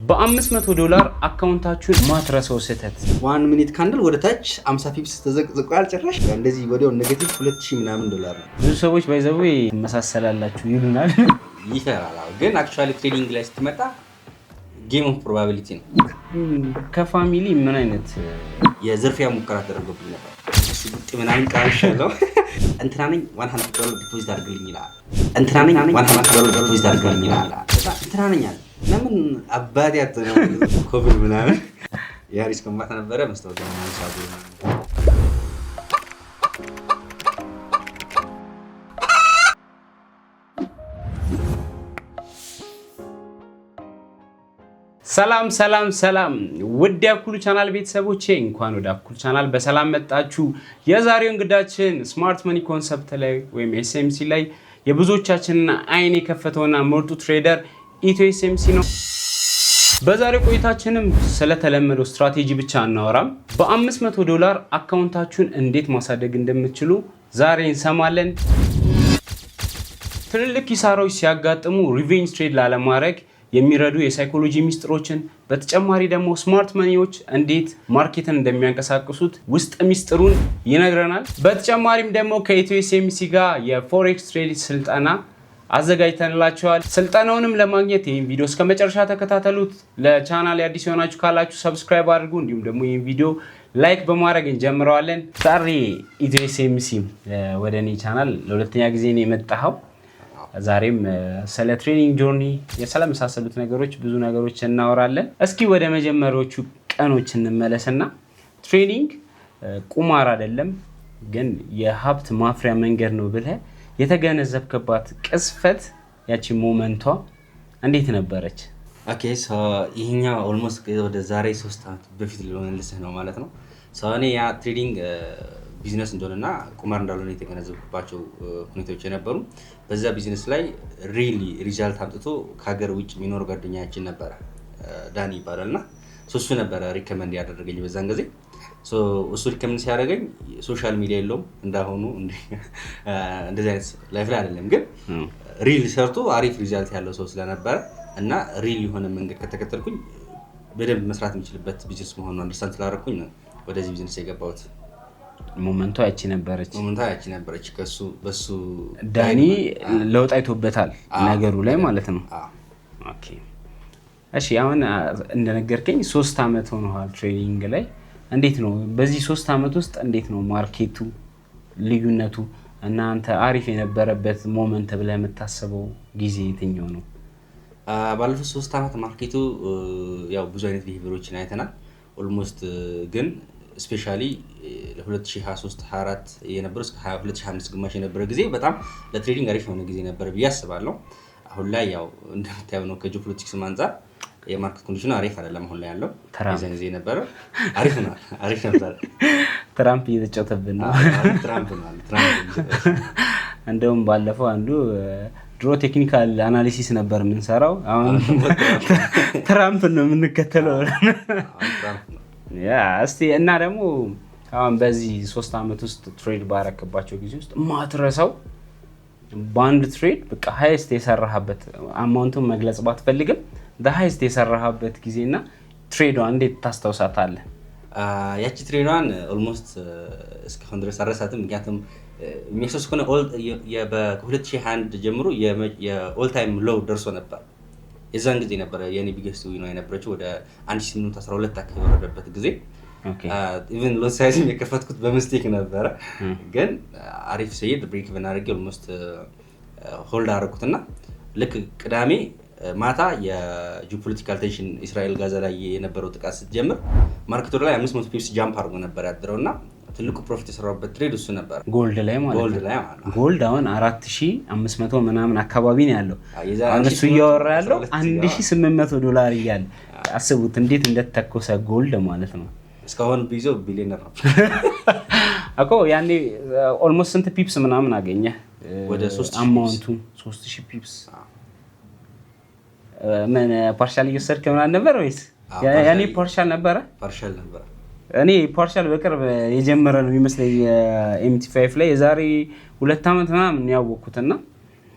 በ500 ዶላር account ኣችሁን ማትረሰው ስህተት። 1 minute candle ወደ ታች 50 pips ተዘቅዝቋል። ጭራሽ እንደዚህ ወዲያው negative 2000 ምናምን ዶላር ነው። ብዙ ሰዎች by the way ትመሳሰላላችሁ ይሉናል። ይፈራል። አዎ። ግን actually trading ላይ ስትመጣ game of probability ነው። ከ family ምን አይነት የዝርፊያ ሙከራ ተደርጎብኝ ነበር። እሱ ቡጢ ምናምን ቀምሻለሁ። እንትና ነኝ $100 deposit አድርግልኝ ይላል። እንትና ነኝ $100 deposit አድርግልኝ ይላል። ከዛ እንትና ነኝ አለ። ለምን አባቴ አትሆንም? ኮብል ምናምን የሀሪስ ኮምባት ነበረ፣ መስታወት ምናምን ሳቡ ምናምን። ሰላም ሰላም ሰላም፣ ውድ የአኩሉ ቻናል ቤተሰቦቼ፣ እንኳን ወደ አኩሉ ቻናል በሰላም መጣችሁ። የዛሬው እንግዳችን smart money concept ላይ ወይም SMC ላይ የብዙዎቻችንን አይን የከፈተውና ምርጡ trader ኢትዮ SMC ነው። በዛሬው ቆይታችንም ስለተለመደው ስትራቴጂ ብቻ አናወራም። በ500 ዶላር account ኣችሁን እንዴት ማሳደግ እንደምትችሉ ዛሬ እንሰማለን። ትልልቅ ኪሳራዎች ሲያጋጥሙ revenge trade ላለማድረግ የሚረዱ የ psychology ሚስጥሮችን፣ በተጨማሪ ደግሞ smart money ዎች እንዴት market ን እንደሚያንቀሳቅሱት ውስጥ ሚስጥሩን ይነግረናል። በተጨማሪም ደግሞ ከኢትዮ SMC ጋር የ forex trade ስልጠና አዘጋጅተንላችኋል። ስልጠናውንም ለማግኘት ይህን ቪዲዮ እስከ መጨረሻ ተከታተሉት። ለቻናል አዲስ የሆናችሁ ካላችሁ subscribe አድርጉ። እንዲሁም ደግሞ ይህን ቪዲዮ like በማድረግ እንጀምረዋለን። ዛሬ ኢትዮ SMC ወደ እኔ ቻናል ለሁለተኛ ጊዜ ነው የመጣኸው። ዛሬም ስለ trading journey ስለመሳሰሉት ነገሮች ብዙ ነገሮች እናወራለን። እስኪ ወደ መጀመሪያዎቹ ቀኖች እንመለስና trading ቁማር አይደለም ግን የሀብት ማፍሪያ መንገድ ነው ብለህ የተገነዘብክባት ቅጽበት፣ ያቺ moment ኧ እንዴት ነበረች? Okay፣ ይሄኛው almost ወደ ዛሬ 3 ዓመት በፊት ልመልስህ ነው ማለት ነው። እኔ ያ trading ቢዝነስ እንደሆነና ቁማር እንዳልሆነ የተገነዘብኩባቸው ሁኔታዎች የነበሩ በዛ ቢዝነስ ላይ really result አምጥቶ ከሀገር ውጭ የሚኖር ጓደኛችን ነበረ፣ ዳኒ ይባላል፣ እና እሱ ነበረ recommend ያደረገኝ በዛን ጊዜ። እሱ recommend ሲያደርገኝ social media የለውም፣ እንዳሁኑ እንደዚህ አይነት life ላይ አይደለም፣ ግን real ሰርቶ አሪፍ result ያለው ሰው ስለነበረ እና real የሆነ መንገድ ከተከተልኩኝ በደንብ መስራት የምችልበት ቢዝነስ መሆኑን understand ስላደረኩኝ ነው ወደዚህ ቢዝነስ የገባሁት። Moment ኧ ያቺ ነበረች። Moment ኧ ያቺ ነበረች። ከሱ በሱ ዳኒ ለውጥ አይቶበታል ነገሩ ላይ ማለት ነው። Okay፣ እሺ፣ አሁን እንደነገርከኝ 3 ዓመት ሆነዋል trading ላይ። እንዴት ነው በዚህ 3 ዓመት ውስጥ እንዴት ነው market ኡ ልዩነቱ እና አንተ አሪፍ የነበረበት moment ብለህ የምታስበው ጊዜ የትኛው ነው? ባለፉት 3 ዓመት market ኡ ያው ብዙ አይነት behavior ኦችን አይተናል። Almost ግን especially ለ2023 24 የነበረው እስከ 2025 ግማሽ የነበረ ጊዜ በጣም ለ trading አሪፍ የሆነ ጊዜ ነበረ ብዬ አስባለሁ። አሁን ላይ ያው እንደምታየው ነው። ከጂኦፖለቲክስ አንጻር የ market condition ኡ አሪፍ አይደለም። አሁን ላይ ያለው የዛን ጊዜ የነበረው አሪፍ ነው፣ አሪፍ ነበር። ትራምፕ እየተጫወተብን ነው። ትራምፕ ነው፣ ትራምፕ። እንደውም ባለፈው አንዱ ድሮ technical analysis ነበር የምንሰራው፣ አሁን ትራምፕ ነው የምንከተለው። Yeah፣ እስቲ እና ደግሞ አሁን በዚህ 3 ዓመት ውስጥ trade ባረክባቸው ጊዜ ውስጥ ማትረሳው በአንድ trade በቃ highest የሰራህበት amount ኡን መግለጽ ባትፈልግም highest የሰራህበት ጊዜ እና trade ኧ እንዴት ታስታውሳታለህ? ያቺ trade ኧን almost እስካሁን ድረስ አልረሳትም። ምክንያቱም የሚያስታውስ ከሆነ በ2021 ጀምሮ የ all time low ደርሶ ነበር። የዛን ጊዜ ነበረ የኔ biggest win የነበረችው፣ ወደ 1812 አካባቢ የወረደበት ጊዜ። Even lot size ም የከፈትኩት በ mistake ነበረ፣ ግን አሪፍ ስሄድ break even አድርጌ almost hold አደረኩት እና ልክ ቅዳሜ ማታ የ geopolitical tension እስራኤል ጋዛ ላይ የነበረው ጥቃት ስትጀምር market ኡ ላይ 500 pips jump አድርጎ ነበር ያድረው እና ትልቁ profit የሰራሁበት trade እሱ ነበር። Gold ላይ ማለት Gold ነው። ላይ ማለት ነው። Gold አሁን 4500 ምናምን አካባቢ ነው ያለው። የዛ አሁን እሱ እያወራ ያለው 18 1800 ዶላር እያለ አስቡት እንዴት እንደተተኮሰ gold ማለት ነው። እስካሁን ቢይዘው ቢሊዮነር ነው። እኮ ያኔ almost ስንት pips ምናምን አገኘ? ወደ 3000። Amount ኡ 3000 pips። ምን partial እየወሰድክ ምናምን ነበር ወይስ ያኔ partial ነበረ? Partial ነበረ። እኔ partial በቅርብ የጀመረ ነው የሚመስለኝ MT5 ላይ፣ የዛሬ 2 ዓመት ምናምን ያወቅኩት እና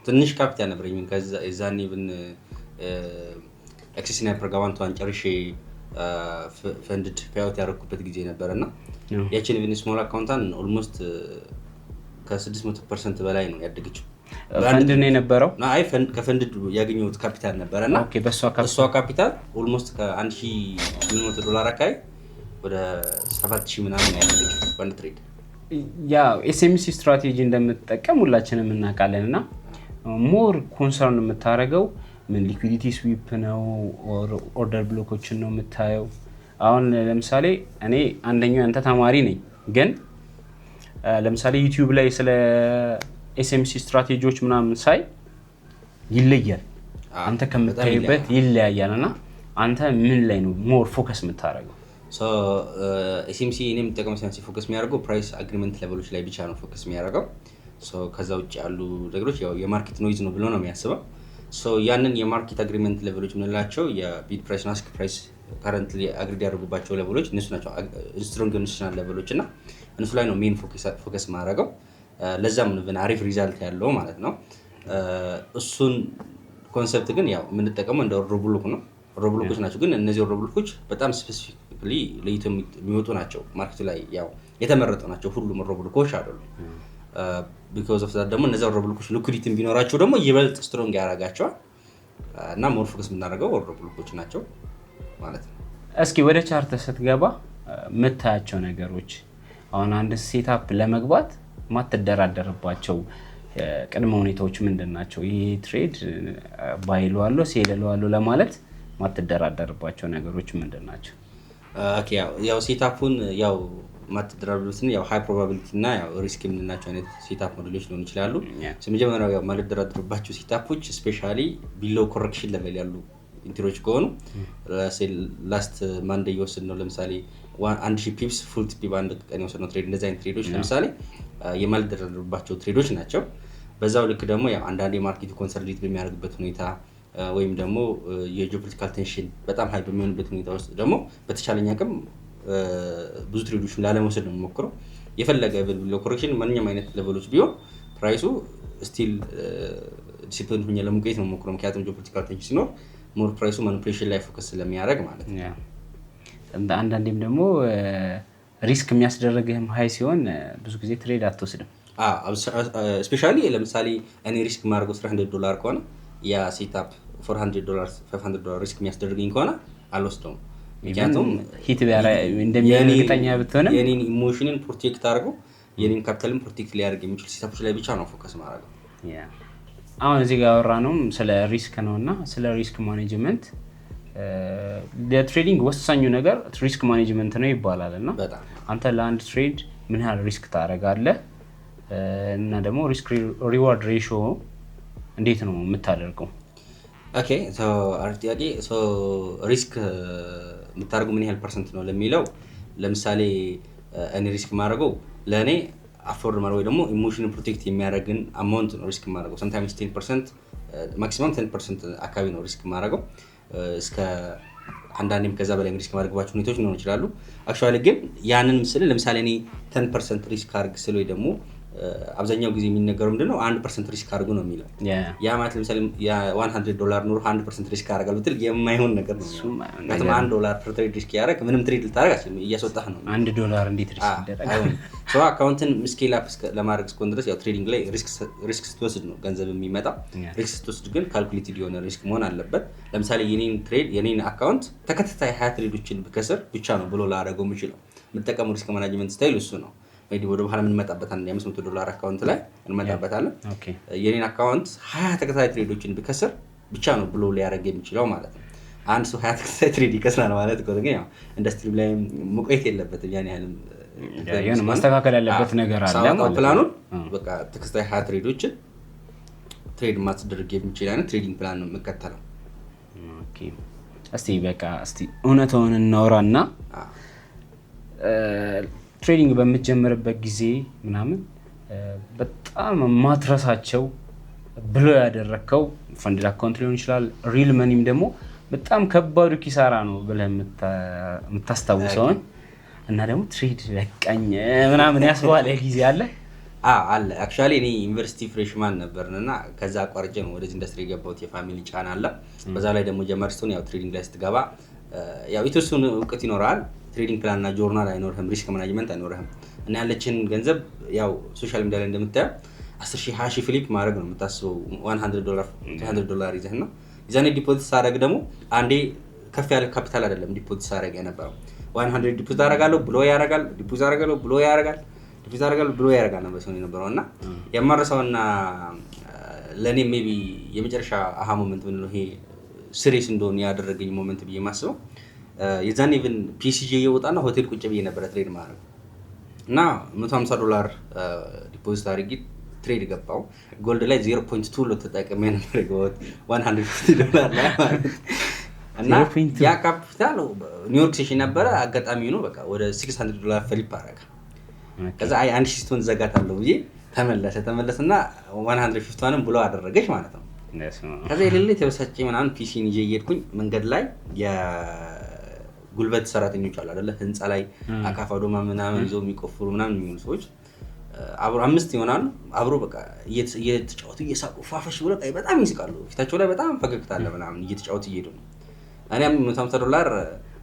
ትንሽ ካፒታል ነበረኝ። የዛኔ ብን XE Sniper ጋር one to one ጨርሼ funded payout ያደረኩበት ጊዜ ነበረ። እና ያችን even small account ቷን almost ከ600% በላይ ነው ያደገችው። ፈንድ ነው የነበረው? አይ፣ ከ funded ያገኘሁት ካፒታል ነበረ እና በእሷ እሷ ካፒታል almost ከ1800 ዶላር አካባቢ ወደ 7000 ምናምን ያደገችው በአንድ trade። ያ SMC strategy እንደምትጠቀም ሁላችንም እናውቃለን። እና more concern የምታደርገው ምን liquidity sweep ነው፣ order block ኦችን ነው የምታየው? አሁን ለምሳሌ እኔ አንደኛው ያንተ ተማሪ ነኝ፣ ግን ለምሳሌ YouTube ላይ ስለ SMC strategy ዎች ምናምን ሳይ ይለያል፣ አንተ ከምታይበት ይለያያል። እና አንተ ምን ላይ ነው more focus የምታደርገው? SMC እኔ የምጠቀመው SMC focus የሚያደርገው price agreement level ኦች ላይ ብቻ ነው focus የሚያደርገው። ከዛ ውጭ ያሉ ነገሮች ያው የ market noise ነው ብሎ ነው የሚያስበው። ያንን የ market agreement level ኦች የምንላቸው የ bid price እና ask price currently agreed ያደርጉባቸው level ኦች እነሱ ናቸው፣ strong institutional level ኦች። እና እነሱ ላይ ነው main focus ማድረገው። ለዛም ነው አሪፍ result ያለው ማለት ነው። እሱን concept ግን ያው የምንጠቀመው እንደ order block ነው። Order block ኦች ናቸው፣ ግን እነዚህ order block ኦች በጣም specifically ለይቶ የሚወጡ ናቸው። Market ኡ ላይ ያው የተመረጡ ናቸው። ሁሉም order block ኦች አይደሉም። Because of that ደግሞ እነዚ order block ኦች liquidity ቢኖራቸው ደግሞ ይበልጥ strong ያደርጋቸዋል። እና more focus የምናደርገው order block ኦች ናቸው ማለት ነው። እስኪ ወደ chart ስትገባ የምታያቸው ነገሮች፣ አሁን አንድ setup ለመግባት ማትደራደርባቸው ቅድመ ሁኔታዎች ምንድን ናቸው? ይህ trade buy እለዋለሁ፣ sell እለዋለሁ ለማለት ማትደራደርባቸው ነገሮች ምንድን ናቸው? ያው setup ኡን ያው ማትደራደሩትን ያው high probability እና ያው risk የምንላቸው አይነት setup ሞዴሎች ሊሆኑ ይችላሉ። መጀመሪያው ያው ማልደራደርባቸው setup ኦች especially below correction level ያሉ entry ዎች ከሆኑ፣ last Monday የወሰድነው ለምሳሌ 1000 pips full TP በአንድ ቀን የወሰድነው trade፣ እንደዚህ አይነት trade ኦች ለምሳሌ የማልደራደርባቸው trade ኦች ናቸው። በዛው ልክ ደግሞ ያው አንዳንድ የ market ኡ consolidate በሚያደርግበት ሁኔታ ወይም ደግሞ የ geopolitical tension በጣም high በሚሆንበት ሁኔታ ውስጥ ደግሞ በተቻለኝ አቅም ብዙ trade ኦችን ላለመውሰድ ነው የምሞክረው። የፈለገ below correction ማንኛውም አይነት level ኦች ቢሆን price ኡ still discipline ሁኜ ለመቆየት ነው የምሞክረው። ምክንያቱም geopolitical tension ሲኖር more price ኡ manipulation ላይ focus ስለሚያደርግ ማለት ነው። አንዳንዴም ደግሞ risk የሚያስደረግህም high ሲሆን ብዙ ጊዜ trade አትወስድም። Especially ለምሳሌ እኔ risk የማደርገው 300 ዶላር ከሆነ፣ ያ setup 400 ዶላር፣ 500 ዶላር risk የሚያስደርገኝ ከሆነ አልወስደውም። ምክንያቱም hit እንደሚሆን እርግጠኛ ብትሆንም የኔን emotion ን protect አድርገው የኔን capital ን protect ሊያደርግ የሚችል setup ኦች ላይ ብቻ ነው focus ማድረገው። አሁን እዚህ ጋር ያወራነውም ስለ risk ነው። እና ስለ risk management፣ ለ trading ወሳኙ ነገር risk management ነው ይባላል። እና አንተ ለአንድ trade ምን ያህል risk ታደርጋለህ? እና ደግሞ risk reward ratio እንዴት ነው የምታደርገው? Okay፣ አሪፍ ጥያቄ። Risk የምታደርገው ምን ያህል percent ነው ለሚለው፣ ለምሳሌ እኔ risk የማደርገው ለእኔ afford ማድረግ ወይ ደግሞ emotion protect የሚያደርግን amount ነው risk የማደርገው። Sometimes 10%፣ maximum 10% አካባቢ ነው risk የማደርገው። እስከ አንዳንዴም ከዛ በላይ risk የማደርግባቸው ሁኔታዎች ሊሆኑ ይችላሉ። Actually ግን ያንን ምስል ለምሳሌ እኔ 10% risk አድርግ ስል ወይ ደግሞ አብዛኛው ጊዜ የሚነገረው ምንድነው፣ 1% risk አድርጉ ነው የሚለው። ያ ማለት ለምሳሌ 100 ዶላር ኑሮ 1% risk አደርጋለሁ ብትል የማይሆን ነገር ነው። ምክንያቱም 1 ዶላር per trade risk ያደረግ ምንም trade ልታደርግ አትችልም፣ እያስወጣህ ነው። 1 ዶላር እንዴት risk ይደረጋል? Account ን scale up ለማድረግ እስከሆነ ድረስ ያው trading ላይ risk ስትወስድ ነው ገንዘብ የሚመጣ። Risk ስትወስድ ግን calculated የሆነ risk መሆን አለበት። ለምሳሌ የኔን trade፣ የኔን account ተከታታይ 20 trade ኦችን ብከስር ብቻ ነው blow ላደርገው የምችለው። የምጠቀመው risk management style እሱ ነው። ወይ ወደ በኋላ የምንመጣበት የ500 ዶላር account ላይ እንመጣበታለን። የኔን account 20 ተከታታይ trade ኦችን ብከስር ብቻ ነው blow ሊያደርግ የሚችለው ማለት ነው። አንድ ሰው 20 ተከታታይ trade ይከስራል ማለት ከሆነ ግን ያው ኢንዱስትሪ ላይ መቆየት የለበትም ያን ያህልም። የሆነ ማስተካከል ያለበት ነገር አለ ሳወጣው ማለት ነው። ፕላኑን በቃ ተከታታይ 20 trade ኦችን trade ማስደረግ የሚችል አይነት trading plan ነው የምከተለው። Okay። እስቲ በቃ እስቲ እውነታውን እናውራና trading በምትጀምርበት ጊዜ ምናምን በጣም የማትረሳቸው blow ያደረግከው funded account ሊሆን ይችላል፣ real money ም ደግሞ በጣም ከባዱ ኪሳራ ነው ብለህ የምታስታውሰውን እና ደግሞ trade በቃኝ ምናምን ያስባለ ጊዜ አለ? አለ። Actually እኔ ዩኒቨርሲቲ freshman ነበርን እና ከዛ አቋርጬ ነው ወደዚህ ኢንዱስትሪ የገባሁት። የ family ጫና አለ። በዛ ላይ ደግሞ ጀማሪ ስትሆን ያው trading ላይ ስትገባ ያው የተወሰኑ እውቀት ይኖረሃል። Trading plan እና ጆርናል አይኖርህም፣ risk management አይኖርህም እና ያለችን ገንዘብ ያው social media ላይ እንደምታየው 10 ሺህ 20 ሺህ flip ማድረግ ነው የምታስበው፣ 100 ዶላር፣ 200 ዶላር ይዘህ። እና የዛኔ deposit ሳደርግ ደግሞ አንዴ ከፍ ያለ ካፒታል አይደለም deposit ሳደርግ የነበረው። 100 deposit አደርጋለሁ፣ blow ያደርጋል፣ deposit አደርጋለሁ፣ blow ያደርጋል፣ deposit አደርጋለሁ፣ blow ያደርጋል ነበር ሲሆን የነበረው። እና የማረሳውና ለእኔ maybe የመጨረሻ aha moment ምንለው ይሄ serious እንደሆነ ያደረገኝ moment ብዬ የማስበው የዛኔ even PC ይዤ እየወጣና ሆቴል ቁጭ ብዬ ነበረ trade ማድረግ። እና 150 ዶላር deposit አድርጌ trade ገባው። Gold ላይ 0.2 lot ተጠቅሜ ነበር የገባሁት፣ 150 ዶላር ላይ ማለት ነው። እና 0.2። ያ ካፒታል ኒውዮርክ session ነበረ። አጋጣሚ ሆኖ በቃ ወደ 600 ዶላር flip አደረገ። ከዛ አይ 1000 ስትሆን ዘጋታለሁ ብዬ ተመለሰ። ተመለሰና 151ንም blow አደረገች ማለት ነው። ከዛ የሌለ የተበሳጨ ምናምን PC ን ይዤ እየሄድኩኝ መንገድ ላይ የጉልበት ሰራተኞች አሉ አይደለ? ህንፃ ላይ አካፋ ዶማ ምናምን ይዘው የሚቆፍሩ ምናምን የሚሆኑ ሰዎች አብሮ አምስት ይሆናሉ። አብሮ በቃ እየተጫወቱ እየሳቁ ፏፈሽ ብሎ በጣም ይስቃሉ። ፊታቸው ላይ በጣም ፈገግታ አለ ምናምን፣ እየተጫወቱ እየሄዱ ነው። እኔም 150 ዶላር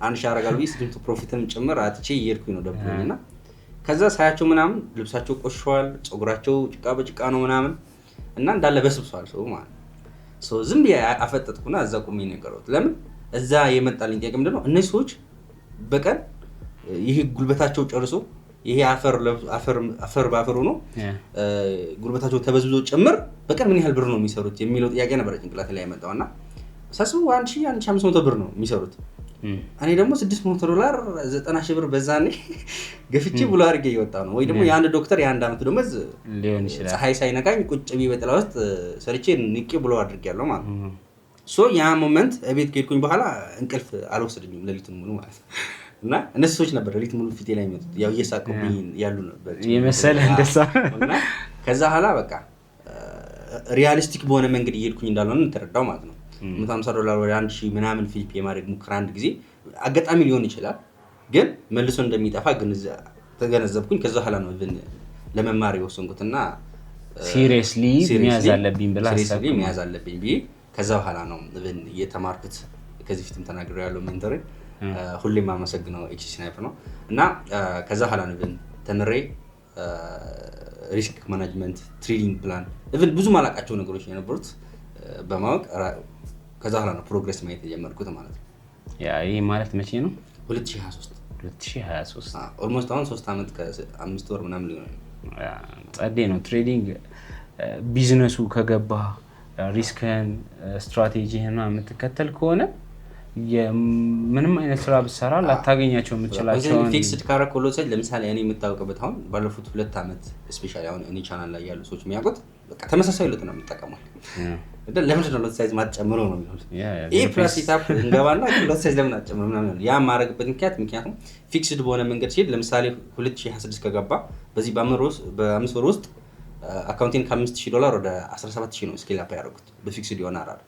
1000 አደርጋለሁ ብዬ ስድስት profit ም ጭምር አጥቼ እየሄድኩኝ ነው ደብሮኝ። እና ከዛ ሳያቸው ምናምን ልብሳቸው ቆሽሿል፣ ፀጉራቸው ጭቃ በጭቃ ነው ምናምን እና እንዳለ በስብሷል ሰው ማለት ነው። So ዝም ብዬ አፈጠጥኩና እዛ ቆሜ ነው የቀረሁት። ለምን እዛ የመጣልኝ ጥያቄ ምንድነው? እነዚህ ሰዎች በቀን ይሄ ጉልበታቸው ጨርሶ ይሄ አፈር በአፈር ሆኖ ጉልበታቸው ተበዝብዞ ጭምር በቀን ምን ያህል ብር ነው የሚሰሩት የሚለው ጥያቄ ነበረ ጭንቅላት ላይ የመጣው። እና ሳስበው 1000፣ 1500 ብር ነው የሚሰሩት። እኔ ደግሞ 600 ዶላር፣ 90,000 ብር በዛኔ ገፍቼ blow አድርጌ እየወጣ ነው። ወይ ደግሞ የአንድ ዶክተር የአንድ ዓመት ደመወዝ ሊሆን ይችላል። ፀሐይ ሳይነካኝ ቁጭ ብዬ በጥላ ውስጥ ሰርቼ ንቄ blow አድርጌያለሁ ማለት ነው። So ያ moment እቤት ከሄድኩኝ በኋላ እንቅልፍ አልወሰደኝም ሌሊቱን ሙሉ ማለት ነው። እና እነሱ ሰዎች ነበር ሌሊት ሙሉ ፊቴ ላይ የሚመጡት፣ ያው እየሳቁብኝ ያሉ ነበር የመሰለህ እንደዛ። እና ከዛ በኋላ በቃ realistic በሆነ መንገድ እየሄድኩኝ እንዳልሆነ ተረዳው ማለት ነው። 150 ዶላር ወደ 1000 ምናምን flip የማድረግ ሙከራ አንድ ጊዜ አጋጣሚ ሊሆን ይችላል፣ ግን መልሶ እንደሚጠፋ ተገነዘብኩኝ። ከዛ በኋላ ነው even ለመማር የወሰንኩትና Seriously መያዝ አለብኝ ብለህ seriously አሰብክ? መያዝ አለብኝ ብዬ ከዛ በኋላ ነው even እየተማርኩት። ከዚህ ፊትም ተናግሬ ያለው mentor ሁሌም አመሰግነው ኤች ስናይፕ ነው። እና ከዛ በኋላ ነው even ተምሬ risk management፣ trading plan፣ even ብዙ ማላቃቸው ነገሮች የነበሩት በማወቅ ከዛ በኋላ ነው progress ማየት የጀመርኩት ማለት ነው። Yeah፣ ይህ ማለት መቼ ነው? 2023። 2023። Almost አሁን 3 ዓመት ከ5 ወር ምናምን ሊሆን ነው። Yeah፣ ጸዴ ነው። Trading business ኡ ከገባ risk ህን ስትራቴጂህን የምትከተል ከሆነ ምንም አይነት ስራ ብትሰራ ላታገኛቸው የምትችላቸውን Fixed ካረክ lot size ለምሳሌ እኔ የምታወቅበት አሁን ባለፉት 2 ዓመት especially አሁን እኔ ቻናል ላይ ያሉ ሰዎች የሚያውቁት በቃ ተመሳሳይ lot ነው የምጠቀመው። ለምንድን ነው lot size ማትጨምረው ነው የሚሆኑት። A plus setup እንገባና lot size ለምን አትጨምረው ምናምን ነው። ያ የማደርግበት ምክንያት ምክንያቱም fixed በሆነ መንገድ ሲሄድ ለምሳሌ 2026 ከገባ በዚህ በ5 ወር ውስጥ account ኤን ከ5000 ዶላር ወደ 17,000 ነው scale up ያደረጉት በ fixed የሆነ RR።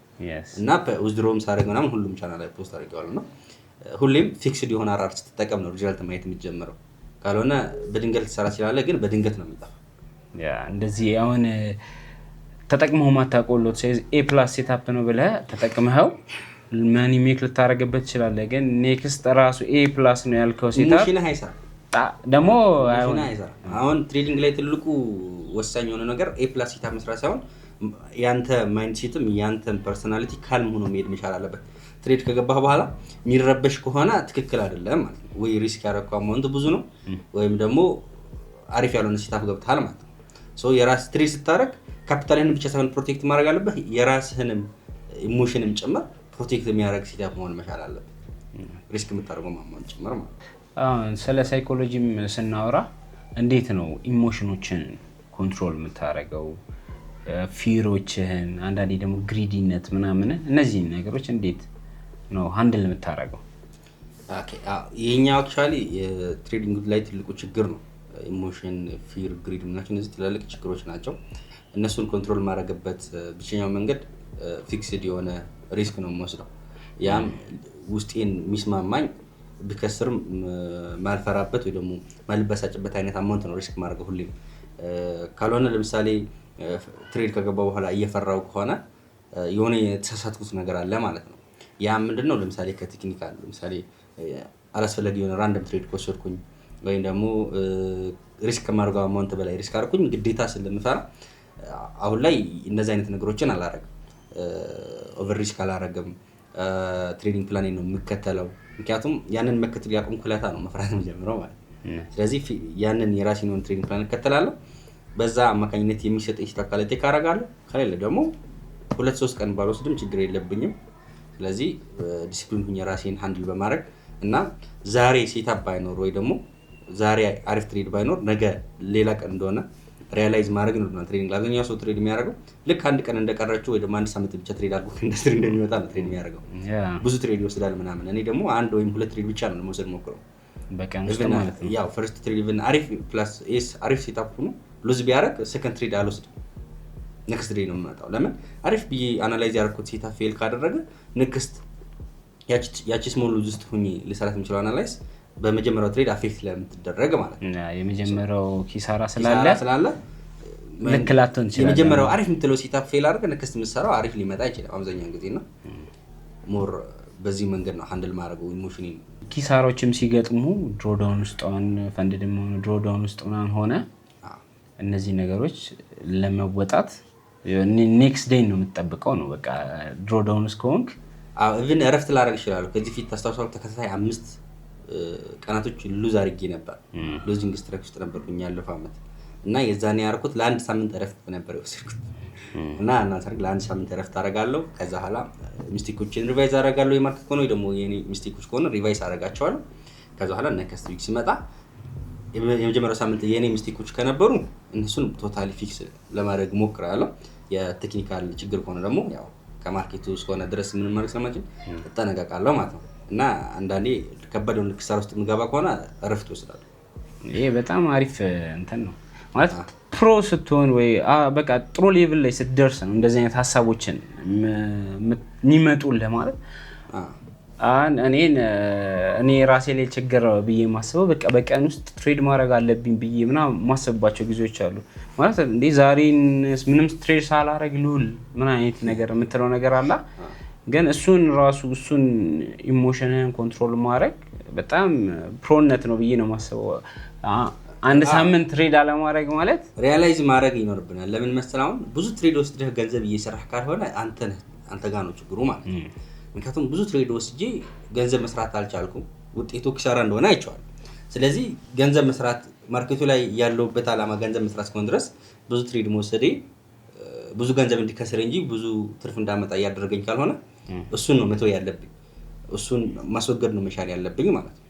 እና withdraw ም ሳደርግ ምናምን ሁሉም ቻናል ላይ post አድርጌዋለሁ። እና ሁሌም fixed የሆነ RR ስትጠቀም ነው result ማየት የሚጀምረው። ካልሆነ በድንገት ልትሰራ ትችላለህ፣ ግን በድንገት ነው የሚጠፋው። Yeah፣ እንደዚህ አሁን ተጠቅመው ማታውቀው lot size A plus setup ነው ብለህ ተጠቅመኸው money make ልታደርግበት ትችላለህ። ግን next ራሱ A plus ነው ያልከው setup Emotion ህ አይሰራም። ደግሞ Emotion ህ አይሰራም። አሁን trading ላይ ትልቁ ወሳኝ የሆነ ነገር A plus setup መስራት ሳይሆን ያንተ mindset ም ያንተን personality calm ሆኖ መሄድ መቻል አለበት። Trade ከገባህ በኋላ የሚረበሽ ከሆነ ትክክል አይደለም ማለት ነው። ወይ risk ያደረግከው amount ብዙ ነው ወይም ደግሞ አሪፍ ያልሆነ setup ገብተሃል ማለት ነው። So የራስ trade ስታደርግ ካፒታልህን ብቻ ሳይሆን protect ማድረግ አለብህ፣ የራስህንም emotion ም ጭምር protect የሚያደርግ setup መሆን መቻል አለበት። Risk የምታደርገው amount ጭምር ማለት ነው። አሁን ስለ ሳይኮሎጂም ስናወራ እንዴት ነው emotion ኦችን control የምታደርገው? Fear ኦችህን፣ አንዳንዴ ደግሞ greedy ነት ምናምን፣ እነዚህን ነገሮች እንዴት ነው handle የምታደርገው? Okay፣ አዎ፣ ይሄኛው actually የ trading ላይ ትልቁ ችግር ነው። Emotion፣ fear፣ greed የምንላቸው እነዚህ ትላልቅ ችግሮች ናቸው። እነሱን control የማደርግበት ብቸኛው መንገድ fixed የሆነ risk ነው የምወስደው። ያም ውስጤን የሚስማማኝ ብከስርም ማልፈራበት ወይ ደግሞ ማልበሳጭበት አይነት amount ነው risk ማድረገው ሁሌም። ካልሆነ ለምሳሌ trade ከገባ በኋላ እየፈራው ከሆነ የሆነ የተሳሳትኩት ነገር አለ ማለት ነው። ያ ምንድነው? ለምሳሌ ከ technical፣ ለምሳሌ አላስፈላጊ የሆነ random trade ከወሰድኩኝ ወይም ደግሞ risk ከማድረገው amount በላይ risk አደረኩኝ፣ ግዴታ ስለምፈራ አሁን ላይ እነዚህ አይነት ነገሮችን አላረግም። Over risk አላረግም። Trading plan ነው የምከተለው። ምክንያቱም ያንን መከተል ያቆምኩ ዕለታ ነው መፍራት የምጀምረው ማለት ነው። ስለዚህ ያንን የራሴን የሆነ trading plan እከተላለሁ። በዛ አማካኝነት የሚሰጠኝ setup ካለ take አደርጋለሁ። ከሌለ ደግሞ 2-3 ቀን ባልወስድም ችግር የለብኝም። ስለዚህ ዲሲፕሊን ሁኜ ራሴን handle በማድረግ እና ዛሬ setup ባይኖር ወይ ደግሞ ዛሬ አሪፍ trade ባይኖር ነገ ሌላ ቀን እንደሆነ realize ማድረግ ነው። Trading አብዛኛው ሰው trade የሚያደርገው ልክ አንድ ቀን እንደቀረችው ወይ ደግሞ አንድ ሳምንት ብቻ trade አድርጎ ከኢንዱስትሪ እንደሚወጣ ነው trade የሚያደርገው። ብዙ trade ይወስዳል ምናምን። እኔ ደግሞ አንድ ወይም ሁለት trade ብቻ ነው መውሰድ ሞክረው በቀን ውስጥ ማለት ነው። ያው first trade even አሪፍ plus ኤስ አሪፍ setup ሆኖ lose ቢያደርግ second trade አልወስድም። Next day ነው የምመጣው። ለምን? አሪፍ ብዬ analyze ያደረኩት setup fail ካደረገ next ያቺ small lose ውስጥ ሁኜ ልሰራት የምችለው analyze በመጀመሪያው trade affect ለምትደረግ ማለት ነው። የመጀመሪያው ኪሳራ ስላለ ኪሳራ ስላለ ልክ ላትሆን ትችላለህ። የመጀመሪያው አሪፍ የምትለው setup fail አድርገህ next የምትሰራው አሪፍ ሊመጣ አይችልም አብዛኛውን ጊዜ። እና more በዚህ መንገድ ነው handle ማድረገው emotion። ኪሳሮችም ሲገጥሙ drawdown ውስጥ፣ አሁን funded ም ሆነ drawdown ውስጥ ምናምን ሆነ፣ እነዚህ ነገሮች ለመወጣት next day ነው የምትጠብቀው ነው በቃ drawdown ውስጥ ከሆንክ። Even እረፍት ላደርግ እችላለሁ። ከዚህ ፊት ታስታውሳለህ፣ ተከታታይ 5 ቀናቶች lose አድርጌ ነበር። Losing streak ውስጥ ነበርኩኝ ያለፈው ዓመት። እና የዛኔ ያደረኩት ለአንድ ሳምንት እረፍት ነበር የወሰድኩት። እና እናንተ ለአንድ ሳምንት እረፍት አደርጋለሁ። ከዛ በኋላ mistake ኦችን revise አደርጋለሁ። የ market ከሆነ ወይ ደግሞ የኔ mistake ኦች ከሆነ revise አደርጋቸዋለሁ። ከዛ በኋላ next week ሲመጣ የመጀመሪያው ሳምንት የኔ mistake ኦች ከነበሩ እነሱን totally fix ለማድረግ ሞክራለሁ። የ technical ችግር ከሆነ ደግሞ ያው ከ market ኡ እስከሆነ ድረስ ምንም ማድረግ ስለማልችል እጠነቀቃለሁ ማለት ነው። እና አንዳንዴ ከባድ የሆነ ኪሳራ ውስጥ የምገባ ከሆነ እረፍት ወስዳለሁ። ይሄ በጣም አሪፍ እንትን ነው። ማለት pro ስትሆን ወይ በቃ ጥሩ level ላይ ስትደርስ ነው እንደዚህ አይነት ሀሳቦችን የሚመጡልህ ማለት። እኔ ራሴ ላይ ችግር ብዬ የማስበው በቃ በቀን ውስጥ trade ማድረግ አለብኝ ብዬ ምናምን የማስብባቸው ጊዜዎች አሉ። ማለት እንዴ ዛሬን ምንም trade ሳላረግ ልውል ምን አይነት ነገር የምትለው ነገር አላ። ግን እሱን ራሱ እሱን emotion ን control ማድረግ በጣም pro ነት ነው ብዬ ነው የማስበው። አንድ ሳምንት trade አለማድረግ ማለት Realize ማድረግ ይኖርብናል። ለምን መሰለህ? አሁን ብዙ trade ወስደህ ገንዘብ እየሰራህ ካልሆነ አንተ ነህ፣ አንተ ጋር ነው ችግሩ ማለት ነው። ምክንያቱም ብዙ trade ወስጄ ገንዘብ መስራት አልቻልኩም፣ ውጤቱ ኪሳራ እንደሆነ አይቼዋለሁ። ስለዚህ ገንዘብ መስራት፣ market ኡ ላይ ያለውበት ዓላማ ገንዘብ መስራት እስከሆነ ድረስ ብዙ trade መውሰዴ ብዙ ገንዘብ እንዲከስር እንጂ ብዙ ትርፍ እንዳመጣ እያደረገኝ ካልሆነ እሱን ነው መተው ያለብኝ። እሱን ማስወገድ ነው መቻል ያለብኝ ማለት ነው።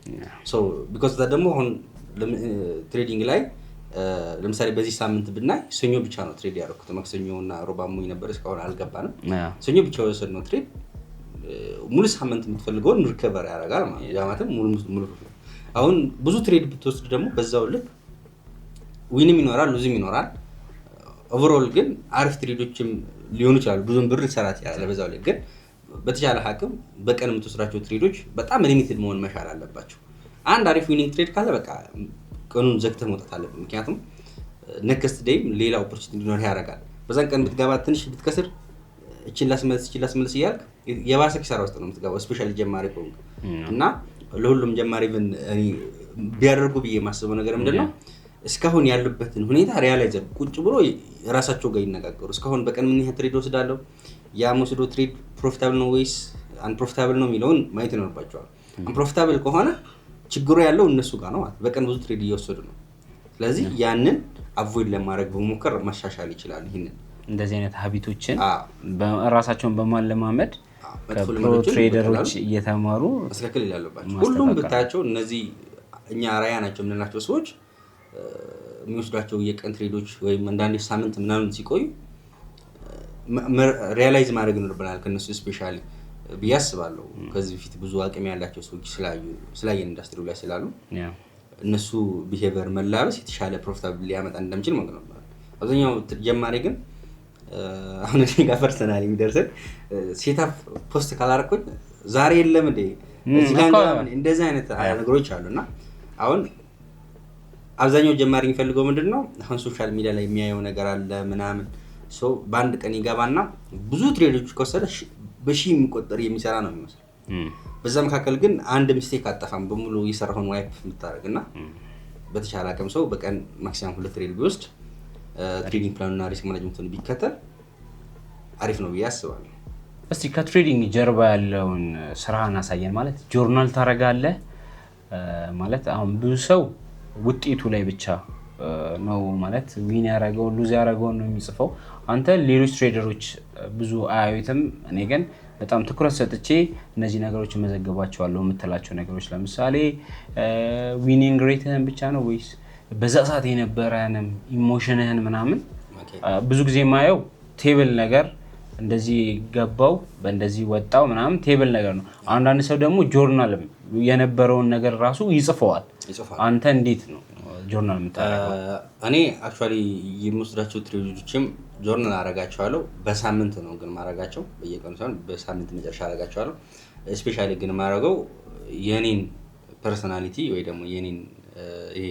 Because ደግሞ አሁን trading ላይ ለምሳሌ በዚህ ሳምንት ብናይ ሰኞ ብቻ ነው trade ያደረኩት። ማክሰኞ እና ሮብ አሞኝ ነበር፣ እስካሁን አልገባንም። ሰኞ ብቻ የወሰድነው trade ሙሉ ሳምንት የምትፈልገውን recover ያደርጋል ማለት ነው። ያ ማለትም ሙሉ ሙሉ። አሁን ብዙ trade ብትወስድ ደግሞ በዛው ልክ win ም ይኖራል፣ lose ም ይኖራል። Overall ግን አሪፍ trade ኦችም ሊሆኑ ይችላሉ። ብዙም ብር ልትሰራ ትችላለህ። በዛው ልክ ግን በተቻለ አቅም በቀን የምትወስዳቸው trade ኦች በጣም limited መሆን መቻል አለባቸው። አንድ አሪፍ winning trade ካለ በቃ ቀኑን ዘግተህ መውጣት አለብህ። ምክንያቱም next day ም ሌላ opportunity እንዲኖር ያደርጋል። በዛን ቀን ብትገባ ትንሽ ብትከስር እችን ላስመልስ እችን ላስመልስ እያልክ የባሰ ኪሳራ ውስጥ ነው የምትገባው፣ especially ጀማሪ ከሆንክ። እና ለሁሉም ጀማሪ even እኔ ቢያደርጉ ብዬ የማስበው ነገር ምንድን ነው? እስካሁን ያሉበትን ሁኔታ realize ቁጭ ብሎ ራሳቸው ጋር ይነጋገሩ። እስካሁን በቀን ምን ያህል trade ወስዳለሁ፣ ያ የምወስደው trade profitable ነው ወይስ unprofitable ነው የሚለውን ማየት ይኖርባቸዋል። Unprofitable ከሆነ ችግሩ ያለው እነሱ ጋር ነው ማለት፣ በቀን ብዙ trade እየወሰዱ ነው። ስለዚህ ያንን avoid ለማድረግ በመሞከር ማሻሻል ይችላል። ይህንን እንደዚህ አይነት habit ኦችን ራሳቸውን በማለማመድ መጥፎ ከ pro ልማዶችን trader ኦች በቀላሉ እየተማሩ ማስተካከል ያለባቸው ማስተካከል። ሁሉም ብታያቸው እነዚህ እኛ አርአያ ናቸው የምንላቸው ሰዎች የሚወስዷቸው የቀን trade ኦች ወይም አንዳንዴ ሳምንት ምናምን ሲቆዩ realize ማድረግ ይኖርብናል ከእነሱ especially ብዬ አስባለሁ። ከዚህ በፊት ብዙ አቅም ያላቸው ሰዎች ስላየን ኢንዱስትሪው ላይ ስላሉ እነሱ behavior መላበስ የተሻለ profitable ሊያመጣ እንደሚችል ማለት ነው። አብዛኛው ጀማሪ ግን አሁን እኔ ጋር personally የሚደርሰን setup post ካላረኩኝ ዛሬ የለም እንዴ፣ እዚህ ጋር እኮ እንገባም እንዴ? እንደዚህ አይነት ነገሮች አሉ። እና አሁን አብዛኛው ጀማሪ የሚፈልገው ምንድን ነው? አሁን social media ላይ የሚያየው ነገር አለ ምናምን፣ so በአንድ ቀን ይገባና ብዙ trade ኦች ከወሰደ በሺህ የሚቆጠር የሚሰራ ነው የሚመስለው። በዛ መካከል ግን አንድ mistake አጠፋም በሙሉ የሰራውን wipe የምታደርግ። እና በተቻለ አቅም ሰው በቀን maximum ሁለት trade ቢወስድ፣ trading plan ኑና risk management ኡን ቢከተል አሪፍ ነው ብዬ አስባለሁ። እስቲ ከ trading ጀርባ ያለውን ስራህን አሳየን። ማለት ጆርናል ታደርጋለህ? ማለት አሁን ብዙ ሰው ውጤቱ ላይ ብቻ ነው፣ ማለት win ያደረገውን lose ያደረገውን ነው የሚጽፈው። አንተ ሌሎች trader ኦች ብዙ አያዩትም። እኔ ግን በጣም ትኩረት ሰጥቼ እነዚህ ነገሮች መዘግባቸዋለሁ የምትላቸው ነገሮች፣ ለምሳሌ winning rate ህን ብቻ ነው ወይስ በዛ ሰዓት የነበረንም emotion ህን ምናምን? ብዙ ጊዜ የማየው table ነገር፣ እንደዚህ ገባው በእንደዚህ ወጣው ምናምን table ነገር ነው። አንዳንድ ሰው ደግሞ ጆርናልም የነበረውን ነገር ራሱ ይጽፈዋል። ይጽፋል። አንተ እንዴት ነው ጆርናል የምታደርገው? እኔ actually የምወስዳቸው trade ኦችም journal አረጋቸዋለሁ። በሳምንት ነው ግን ማረጋቸው፣ በየቀኑ ሳይሆን በሳምንት መጨረሻ አረጋቸዋለሁ። Especially ግን ማረገው የኔን personality ወይ ደግሞ የኔን ይሄ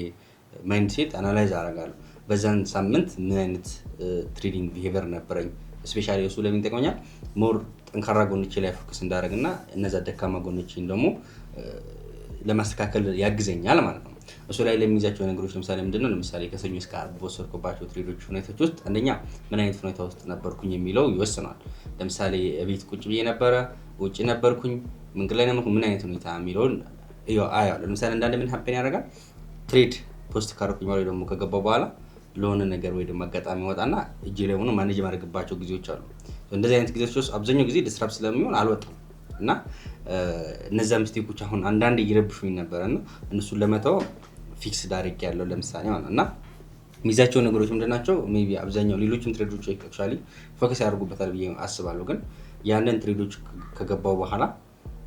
mindset analyze አረጋለሁ። በዛን ሳምንት ምን አይነት trading behavior ነበረኝ። Especially እሱ ለምን ይጠቅመኛል? More ጠንካራ ጎኖቼ ላይ focus እንዳደረግ እና እነዛ ደካማ ጎኖቼን ደግሞ ለማስተካከል ያግዘኛል ማለት ነው። እሱ ላይ ለሚይዛቸው ነገሮች ለምሳሌ ምንድነው? ለምሳሌ ከሰኞ እስከ ዓርብ በወሰድኩባቸው trade ኦች ሁኔታዎች ውስጥ አንደኛ ምን አይነት ሁኔታ ውስጥ ነበርኩኝ የሚለው ይወስነዋል። ለምሳሌ ቤት ቁጭ ብዬ ነበረ፣ ውጭ ነበርኩኝ፣ መንገድ ላይ ነበርኩ፣ ምን አይነት ሁኔታ የሚለውን አየዋለሁ። ለምሳሌ አንዳንድ ምን happen ያደርጋል፣ trade post ካደረኩኝ ወይ ደግሞ ከገባው በኋላ ለሆነ ነገር ወይ ደግሞ አጋጣሚ ወጣና እጄ ላይ ሆኖ manage የማደርግባቸው ጊዜዎች አሉ። እንደዚህ አይነት ጊዜዎች ውስጥ አብዛኛው ጊዜ disrupt ስለሚሆን አልወጣም እና እነዚያ mistake ኦች አሁን አንዳንድ እየረብሹኝ ነበረ እና እነሱን ለመተው fix አድርጌ ያለው ለምሳሌ ማለት ነው። እና የሚይዛቸው ነገሮች ምንድን ናቸው? Maybe አብዛኛው ሌሎችም trader ኦች actually focus ያደርጉበታል ብዬ አስባለሁ። ግን ያንን trade ኦች ከገባው በኋላ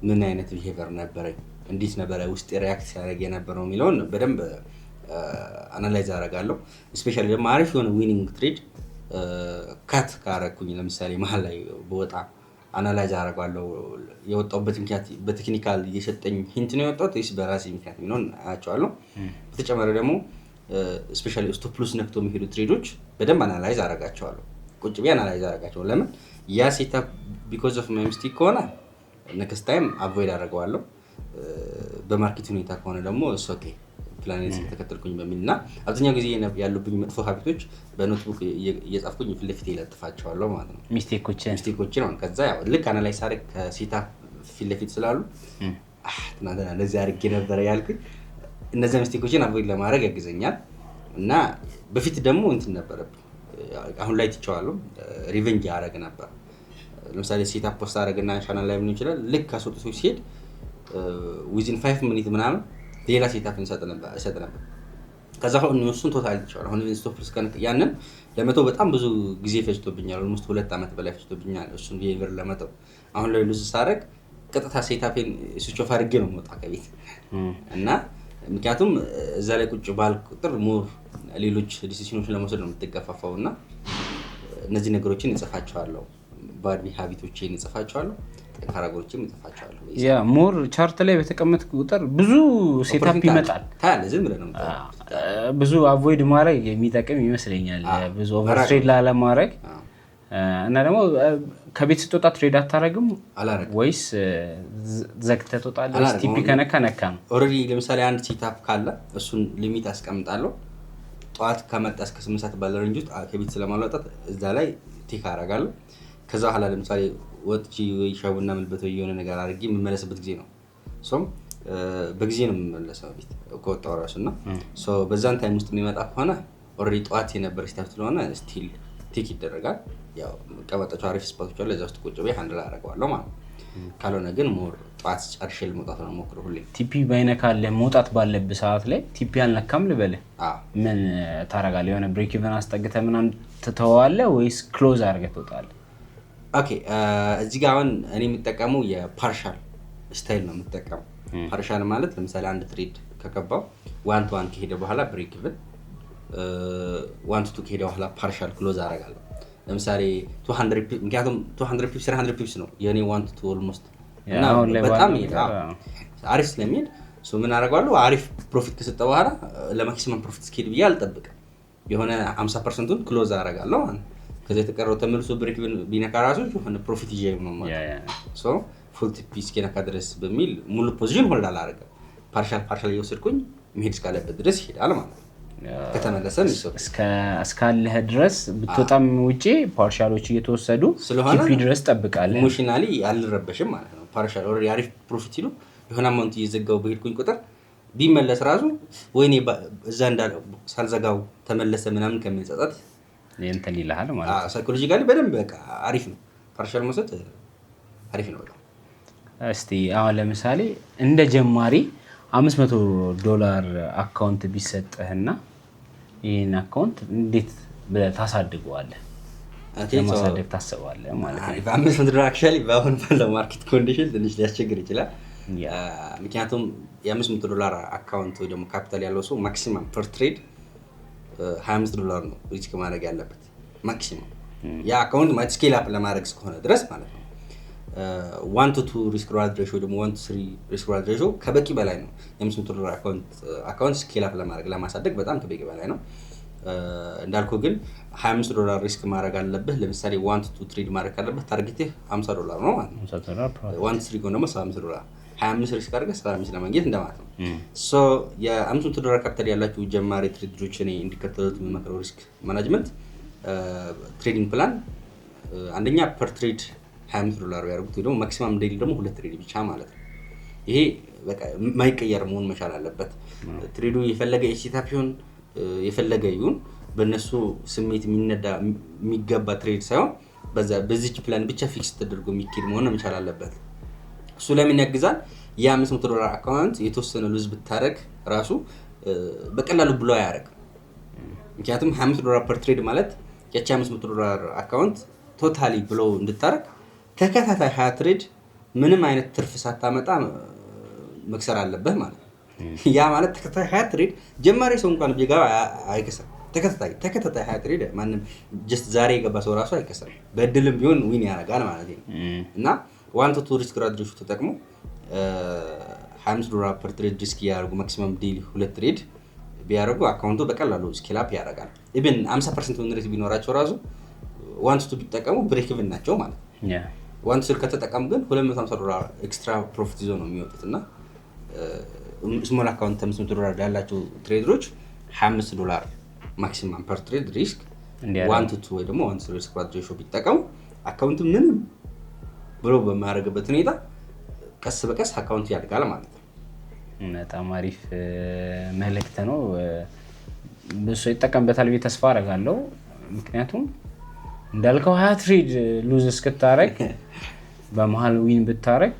ምን አይነት behavior ነበረኝ፣ እንዴት ነበረ ውስጥ react ሲያደርግ የነበረው የሚለውን በደንብ analyze አደርጋለሁ። Especially ደግሞ አሪፍ የሆነ winning trade cut ካረኩኝ፣ ለምሳሌ መሀል ላይ በወጣ analyze አደርጋለሁ። የወጣሁበት ምክንያት በ technical እየሰጠኝ hint ነው የወጣሁት ወይስ በራሴ ምክንያት የሚለውን አያቸዋለሁ። በተጨማሪ ደግሞ especially stop loss ነክቶ የሚሄዱ trade ኦች በደንብ analyze አደርጋቸዋለሁ። ቁጭ ብዬ analyze አደርጋቸዋለሁ። ለምን ያ setup because of my mistake ከሆነ next time avoid አደርገዋለሁ። በ market ሁኔታ ከሆነ ደግሞ okay plan ስለተከተልኩኝ በሚል። እና አብዛኛው ጊዜ ያሉብኝ መጥፎ habit ኦች በ notebook እየጻፍኩኝ ፊት ለፊት ይለጥፋቸዋለሁ ማለት ነው። Mistake ኦችን። Mistake ኦችን ነው። ከዛ ያው ልክ analyze ሳደርግ ከ setup ፊት ለፊት ስላሉ ትናንትና እንደዚህ አድርጌ ነበረ ያልኩኝ እነዚያ mistake ኦችን avoid ለማድረግ ያግዘኛል። እና በፊት ደግሞ እንትን ነበረብኝ፣ አሁን ላይ ትቼዋለሁ። Revenge ያደረግ ነበር። ለምሳሌ setup post አደረግና ቻናል ላይ ምን ይችላል፣ ልክ አስወጥቶ ሲሄድ within 5 minute ምናምን ሌላ setup እሰጥ ነበር። ከዛ አሁን እሱን total ትቼዋለሁ። አሁን stop ያንን ለመተው በጣም ብዙ ጊዜ ፈጅቶብኛል። Almost 2 ዓመት በላይ ፈጅቶብኛል እሱን behavior ለመተው። አሁን ላይ lose ሳደርግ ቀጥታ setup ኤን switch off አድርጌ ነው የምወጣ ከቤት። እና ምክንያቱም እዛ ላይ ቁጭ ባል ቁጥር more ሌሎች decision ኦችን ለመውሰድ ነው የምትገፋፋው። እና እነዚህ ነገሮችን እጽፋቸዋለሁ። Bad habit ኦቼን እጽፋቸዋለሁ፣ ጠንካራ ጎኖቼም እጽፋቸዋለሁ። Yeah, more chart ላይ በተቀመጥክ ቁጥር ብዙ setup ይመጣል። ታያለህ፣ ዝም ብለህ ነው የምታየው። ብዙ avoid ማድረግ የሚጠቅም ይመስለኛል፣ ብዙ over trade ላለማድረግ። እና ደግሞ ከቤት ስትወጣ trade አታደርግም? አላረግም። ወይስ ዘግተህ ትወጣለህ? ወይስ አላረግም። TP ከነካ ነካ ነው? Already ለምሳሌ አንድ setup ካለ እሱን limit አስቀምጣለሁ። ጠዋት ከመጣ እስከ 8 ሰዓት ባለ range ውስጥ ከቤት ስለማልወጣት እዛ ላይ take አደርጋለሁ። ከዛ በኋላ ለምሳሌ ወጥቼ ወይ ሻይ ቡና የምልበት ወይ የሆነ ነገር አድርጌ የምመለስበት ጊዜ ነው። So በጊዜ ነው የምመለሰው ቤት ከወጣሁ እራሱ። እና so በዛን time ውስጥ የሚመጣ ከሆነ already ጠዋት የነበረ setup ስለሆነ still take ይደረጋል። ያው መቀመጣቸው አሪፍ spot ኦች አሉ። እዛ ውስጥ ቁጭ ብዬ handle አደርገዋለሁ ማለት ነው። ካልሆነ ግን more ጠዋት ጨርሼ ለመውጣት ነው የምሞክረው ሁሌ። TP ባይነካልህ፣ መውጣት ባለብህ ሰዓት ላይ TP አልነካም ልበልህ፣ አዎ። ምን ታደርጋለህ? የሆነ break even አስጠግተህ ምናምን ትተዋለህ ወይስ close አድርገህ ትወጣለህ? Okay፣ እዚህ ጋር አሁን እኔ የምጠቀመው የ partial style ነው የምጠቀመው። Partial ማለት ለምሳሌ አንድ trade ከገባው one to one ከሄደ በኋላ break even፣ one to two ከሄደ በኋላ partial close አደርጋለሁ። ለምሳሌ 200 pips፣ ምክንያቱም 200 pips፣ 300 pips ነው የእኔ one to two almost እና አሁን ላይ በጣም ባለው ይሄዳል። ነገር፣ አሪፍ ስለሚሄድ So ምን አደርገዋለሁ? አሪፍ profit ከሰጠ በኋላ ለ maximum profit እስኪሄድ ብዬ አልጠብቅም። የሆነ 50% ኡን close አደርጋለሁ ማለት ነው። ከዛ የተቀረው ተመልሶ break ቢነካ ራሱ የሆነ profit ይዤ ነው ማለት ነው። So full TP እስኪነካ ድረስ በሚል ሙሉ position hold አላደርግም። Partial partial እየወሰድኩኝ መሄድ እስካለበት ድረስ ይሄዳል ማለት ነው። ከተመለሰ እስካለህ ድረስ ብትወጣም ውጪ partial ኦች እየተወሰዱ ስለሆነ TP ድረስ ጠብቃለህ። Emotionally አልረበሽም ማለት ነው። Partial already አሪፍ profit ሲሉ የሆነ amount እየዘጋው በሄድኩኝ ቁጥር ቢመለስ ራሱ ወይኔ እዛ እንዳለ ሳልዘጋው ተመለሰ ምናምን ከሚጸጸት እንትን ይልሃል ማለት ነው። Psychologically በደንብ በቃ አሪፍ ነው። Partial መውሰድ አሪፍ ነው በጣም። እስቲ አሁን ለምሳሌ እንደ ጀማሪ $500 account ቢሰጥህና ይህን account እንዴት ብለህ ታሳድገዋለህ? ለማሳደግ ታስባለህ ማለት ነው። በ500 ዶላር actually በአሁን ባለው market condition ትንሽ ሊያስቸግር ይችላል። ምክንያቱም የ500 ዶላር account ወይ ደግሞ ካፒታል ያለው ሰው maximum per trade 25 ዶላር ነው risk ማድረግ ያለበት maximum። ያ account ማለት scale up ለማድረግ እስከሆነ ድረስ ማለት ነው። 1 to 2 risk reward ratio ደግሞ 1 to 3 risk reward ratio ከበቂ በላይ ነው። የ500 ዶላር account scale up ለማድረግ፣ ለማሳደግ በጣም ከበቂ በላይ ነው። እንዳልኩ ግን 25 ዶላር risk ማድረግ አለብህ። ለምሳሌ 1 to 2 trade ማድረግ ካለብህ target ህ 50 ዶላር ነው ማለት ነው። 50 ዶላር 1 to 3 ከሆነ ደግሞ 75 ዶላር፣ 25 risk አድርገህ 75 ለማግኘት እንደማለት ነው። So የ500 ዶላር ካፒታል ያላቸው ጀማሪ trader ኦች እኔ እንዲከተሉት የምመክረው risk management trading plan አንደኛ per trade 25 ዶላር ቢያደርጉት ወይ ደግሞ maximum daily ደግሞ ሁለት trade ብቻ ማለት ነው። ይሄ በቃ የማይቀየር መሆን መቻል አለበት። Trade ኡ የፈለገ setup ይሁን የፈለገ ይሁን በእነሱ ስሜት የሚነዳ የሚገባ trade ሳይሆን በዛ በዚች ፕላን ብቻ fix ተደርጎ የሚኬድ መሆን መቻል አለበት። እሱ ለምን ያግዛል? የ500 ዶላር account የተወሰነ lose ብታደረግ ራሱ በቀላሉ blow አያደርግም። ምክንያቱም 25 ዶላር per trade ማለት ያቺ 500 ዶላር account totally blow እንድታደረግ ተከታታይ 20 trade ምንም አይነት ትርፍ ሳታመጣ መክሰር አለብህ ማለት ነው። ያ ማለት ተከታታይ 20 trade ጀማሪ ሰው እንኳን ቢገባ አይከስርም። ተከታታይ ተከታታይ 20 trade ማንም just ዛሬ የገባ ሰው ራሱ አይከስርም። በእድልም ቢሆን win ያደርጋል ማለት ነው። እና 1 to 2 risk reward ratio ተጠቅሞ 25 ዶላር per trade risk እያደረጉ maximum daily ሁለት trade ቢያደርጉ account ኡ በቀላሉ scale up ያደርጋል። Even 50% win rate ቢኖራቸው ራሱ 1 to 2 ቢጠቀሙ break even ናቸው ማለት ነው። 1 to 3 ከተጠቀሙ ግን 250 ዶላር extra profit ይዞ ነው የሚወጡት። እና small account 500 ዶላር ያላቸው trader ኦች 25 ዶላር maximum per trade risk 1 to 2 ወይ ደግሞ 1 to 3 risk ratio ቢጠቀሙ account ኡ ምንም blow በማያደርግበት ሁኔታ ቀስ በቀስ account ኡ ያድጋል ማለት ነው። በጣም አሪፍ መልእክት ነው። ብዙ ሰው ይጠቀምበታል ብዬ ተስፋ አደርጋለሁ። ምክንያቱም እንዳልከው 20 trade lose እስክታረግ በመሀል win ብታረግ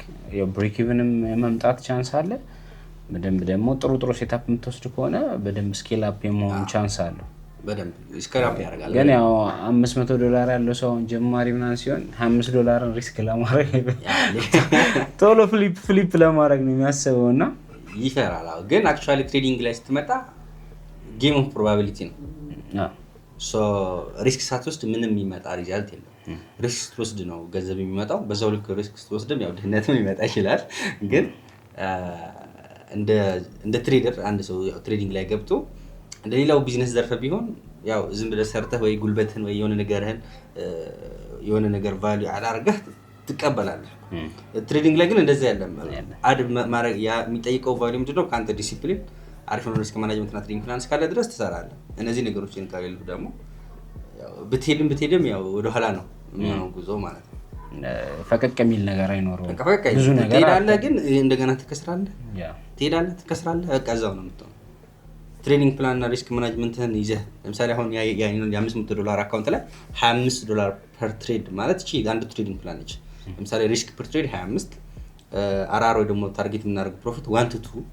break even ም የመምጣት chance አለ። በደንብ ደግሞ ጥሩ ጥሩ setup የምትወስድ ከሆነ በደንብ scale up የመሆን chance አለው። በደንብ scale up ያደርጋል። ግን ያው 500 ዶላር ያለው ሰው አሁን ጀማሪ ምናምን ሲሆን 25 ዶላርን risk ለማድረግ ቶሎ flip flip ለማድረግ ነው የሚያስበው እና ይፈራል። አዎ። ግን actually trading ላይ ስትመጣ game of probability ነው። Risk ሳትወስድ ምንም የሚመጣ result የለም። Risk ስትወስድ ነው ገንዘብ የሚመጣው። በዛው ልክ risk ስትወስድም ያው ድህነትም ሊመጣ ይችላል። ግን እንደ trader አንድ ሰው ያው trading ላይ ገብቶ እንደ ሌላው ቢዝነስ ዘርፍ ቢሆን ያው ዝም ብለህ ሰርተህ ወይ ጉልበትህን ወይ የሆነ ነገርህን የሆነ ነገር value አላርገህ ትቀበላለህ። Trading ላይ ግን እንደዛ የለም። Add ማድረግ ያ የሚጠይቀው value ምንድነው? ከአንተ ዲሲፕሊን፣ አሪፍ የሆነ risk management እና trading plan እስካለ ድረስ ትሰራለህ። እነዚህ ነገሮችን ከሌሉ ደግሞ ያው ብትሄድም ብትሄድም ያው ወደኋላ ነው የሚሆነው ጉዞ ማለት ነው። ፈቀቅ የሚል ነገር አይኖረውም። በቃ ፈቀቅ ብዙ ነገር ትሄዳለህ፣ ግን እንደገና ትከስራለህ። ትሄዳለህ፣ ትከስራለህ። በቃ እዛው ነው የምትሆነው። Trading plan እና risk management ህን ይዘህ ለምሳሌ አሁን የ500 ዶላር account ላይ 25 ዶላር per trade ማለት እቺ አንድ trading plan ነች። ለምሳሌ risk per trade 25፣ RR ወይ ደግሞ target የምናደርገው profit 1 to 2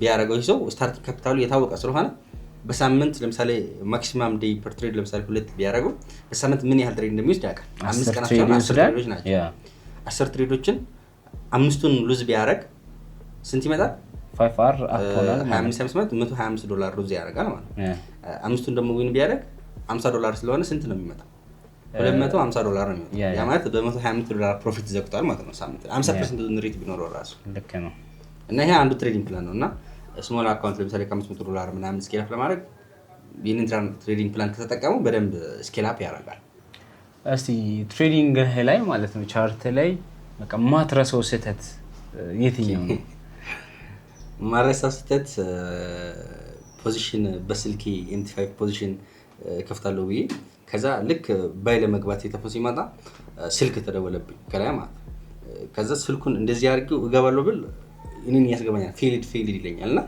ቢያደርገው ሰው starting capital ኡ የታወቀ ስለሆነ በሳምንት ለምሳሌ maximum day per trade ለምሳሌ ሁለት ቢያደርገው በሳምንት ምን ያህል trade እንደሚወስድ ያውቃል። አምስት 10 ቀናት trade ሲሆን 10 ይወስዳል። trade ኦች ናቸው። 10 trade ኦችን አምስቱን lose ቢያደርግ ስንት ይመጣል? Five R up ሆናል ማለት 25 25 ማለት 125 ዶላር lose ያደርጋል ማለት ነው። አምስቱን ደግሞ win ቢያደርግ 50 ዶላር ስለሆነ ስንት ነው የሚመጣው? 250 ዶላር ነው የሚመጣው። ያ ማለት በ125 ዶላር profit ዘግቷል ማለት ነው። ሳምንት 50% rate ቢኖረው ራሱ ልክ ነው። እና ይሄ አንዱ trading plan ነው። እና small account ለምሳሌ ከ500 ዶላር ምናምን scale up ለማድረግ ይህንን trading plan ከተጠቀሙ በደንብ scale up ያደርጋል። እስቲ trading ላይ ማለት ነው chart ላይ በቃ ማትረሳው ስህተት የትኛው ነው? ማረሳው ስህተት position በስልኬ MT5 position ከፍታለሁ ብዬ ከዛ ልክ buy ለመግባት የተፎ ሲመጣ ስልክ ተደወለብኝ ከላይ ማለት ነው። ከዛ ስልኩን እንደዚህ አድርጌው እገባለሁ ብል እኔን ያስገባኛል፣ failed failed ይለኛል። እና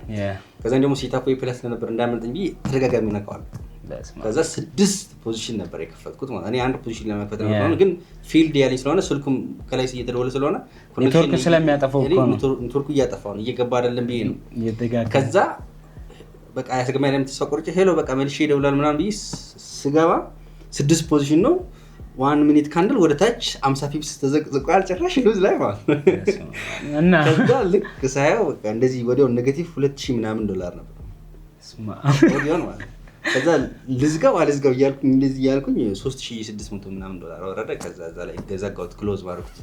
ከዛ ደግሞ setup plus ስለነበር እንዳያመልጠኝ ብዬ ተደጋጋሚ ነካዋለሁ። ከዛ ስድስት position ነበር የከፈትኩት ማለት። እኔ አንድ position ለመክፈት ነበር፣ ግን failed ያለኝ ስለሆነ፣ ስልኩም ከላይ እየተደወለ ስለሆነ ኔትወርክ ስለሚያጠፋው እኮ ነው። ኔትወርኩ እያጠፋው ነው፣ እየገባ አይደለም ብዬ ነው። ከዛ በቃ ያስገባኝ ላይ ተስፋ ቆርጬ hello በቃ መልሼ ይደውላል ምናምን ብዬ ስገባ ስድስት position ነው፣ 1 minute candle ወደ ታች 50 pips ተዘቅዝቋል። ጭራሽ lose ላይ ማለት ነው። እና ከዛ ልክ ሳየው በቃ እንደዚህ ወዲያው negative 2000 ምናምን ዶላር ነበር ወዲያው ማለት ነው። ከዛ ልዝጋው አልዝጋው እያልኩኝ እንደዚህ እያልኩኝ 3600 ምናምን ዶላር ወረደ። ከዛ እዛ ላይ ዘጋሁት፣ close ባደረኩት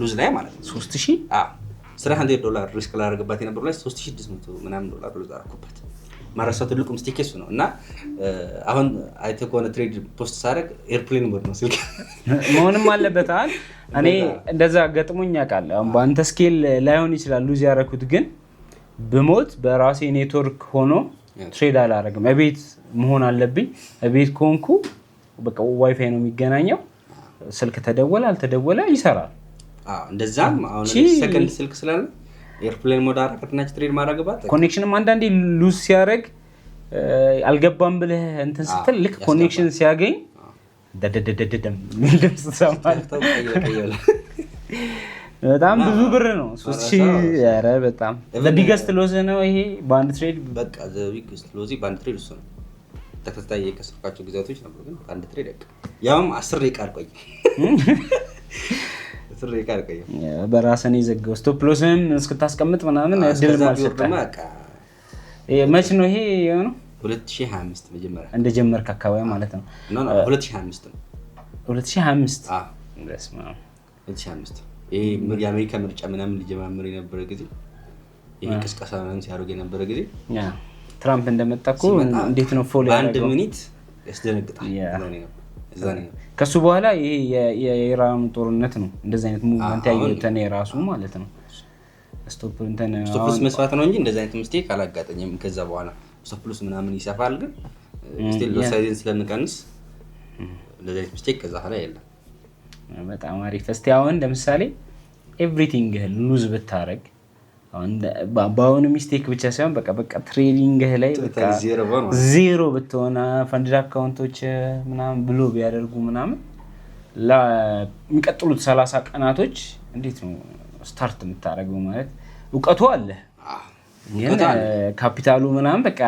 lose ላይ ማለት ነው። 3000? 300 ዶላር risk ላደረግባት የነበሩ ላይ 3600 ምናምን ዶላር lose አደረኩበት። ማረሳው ትልቁ mistake እሱ ነው። እና አሁን አይተህ ከሆነ trade post ሳደርግ airplane mode ነው ስልክ። መሆንም አለበት። አሁን እኔ እንደዛ ገጥሞኝ ያውቃል። አሁን በአንተ scale ላይሆን ይችላል lose ያደረኩት፣ ግን ብሞት በራሴ ኔትወርክ ሆኖ trade አላረግም። እቤት መሆን አለብኝ። እቤት ከሆንኩ በቃ ዋይፋይ ነው የሚገናኘው። ስልክ ተደወለ አልተደወለ ይሰራል። አዎ፣ እንደዛም አሁን ሰከንድ ስልክ ስላለ airplane mode አረከትና trade ማድረግባት Connection ም አንዳንዴ lose ሲያደርግ አልገባም ብለህ እንትን ስትል ልክ connection ሲያገኝ ደደደደደም የሚል ድምፅ ትሰማለህ። በጣም ብዙ ብር ነው። 3000። ኧረ በጣም biggest loss ነው ይሄ በአንድ trade። በቃ the biggest loss በአንድ trade እሱ ነው። ተከታታይ የከሰርኳቸው ጊዜያቶች ነበሩ፣ ግን በአንድ trade በቃ ያውም 10 ደቂቃ አልቆየም። 10 ደቂቃ አልቆየም። በራስን የዘጋው stop loss ም እስክታስቀምጥ ምናምን እድልም እስከዛ ቢወርድማ አልሰጠህም። በቃ መች ነው ይሄ የሆነው? 2025 መጀመሪያ። እንደጀመርክ አካባቢ ማለት ነው። No, no፣ 2025 ነው። 2025? አዎ። በስመ አብ። 2025 ይሄ የአሜሪካ ምርጫ ምናምን ሊጀማምር የነበረ ጊዜ፣ ይሄ ቅስቀሳ ምናምን ሲያደርግ የነበረ ጊዜ። Yeah፣ ትራምፕ እንደመጣ እኮ ሲመጣ እንዴት ነው fall በአንድ ያደረገው? minute ያስደነግጣል። እዛኔ ነበር፣ እዛኔ ነበር። ከሱ በኋላ ይሄ የኢራኑ ጦርነት ነው እንደዚህ አይነት movement ያየሁት እኔ ራሱ ማለት ነው። Stop እንትን Stop loss መስፋት ነው እንጂ እንደዚህ አይነት mistake አላጋጠኝም። ከዛ በኋላ stop loss ምናምን ይሰፋል፣ ግን still lot size ን ስለምቀንስ እንደዚህ አይነት mistake ከዛ በኋላ የለም። በጣም አሪፍ። እስቲ አሁን ለምሳሌ everything lose ብታረግ፣ አሁን በአሁኑ mistake ብቻ ሳይሆን በቃ trading ህ ላይ በቃ Totally zero ብሆን ማለት ዜሮ ብትሆን፣ funded account ኦች ምናምን blow ቢያደርጉ ምናምን፣ ለሚቀጥሉት 30 ቀናቶች እንዴት ነው start የምታደርገው? ማለት እውቀቱ አለ ግን እውቀቱ አለ። ካፒታሉ ምናምን በቃ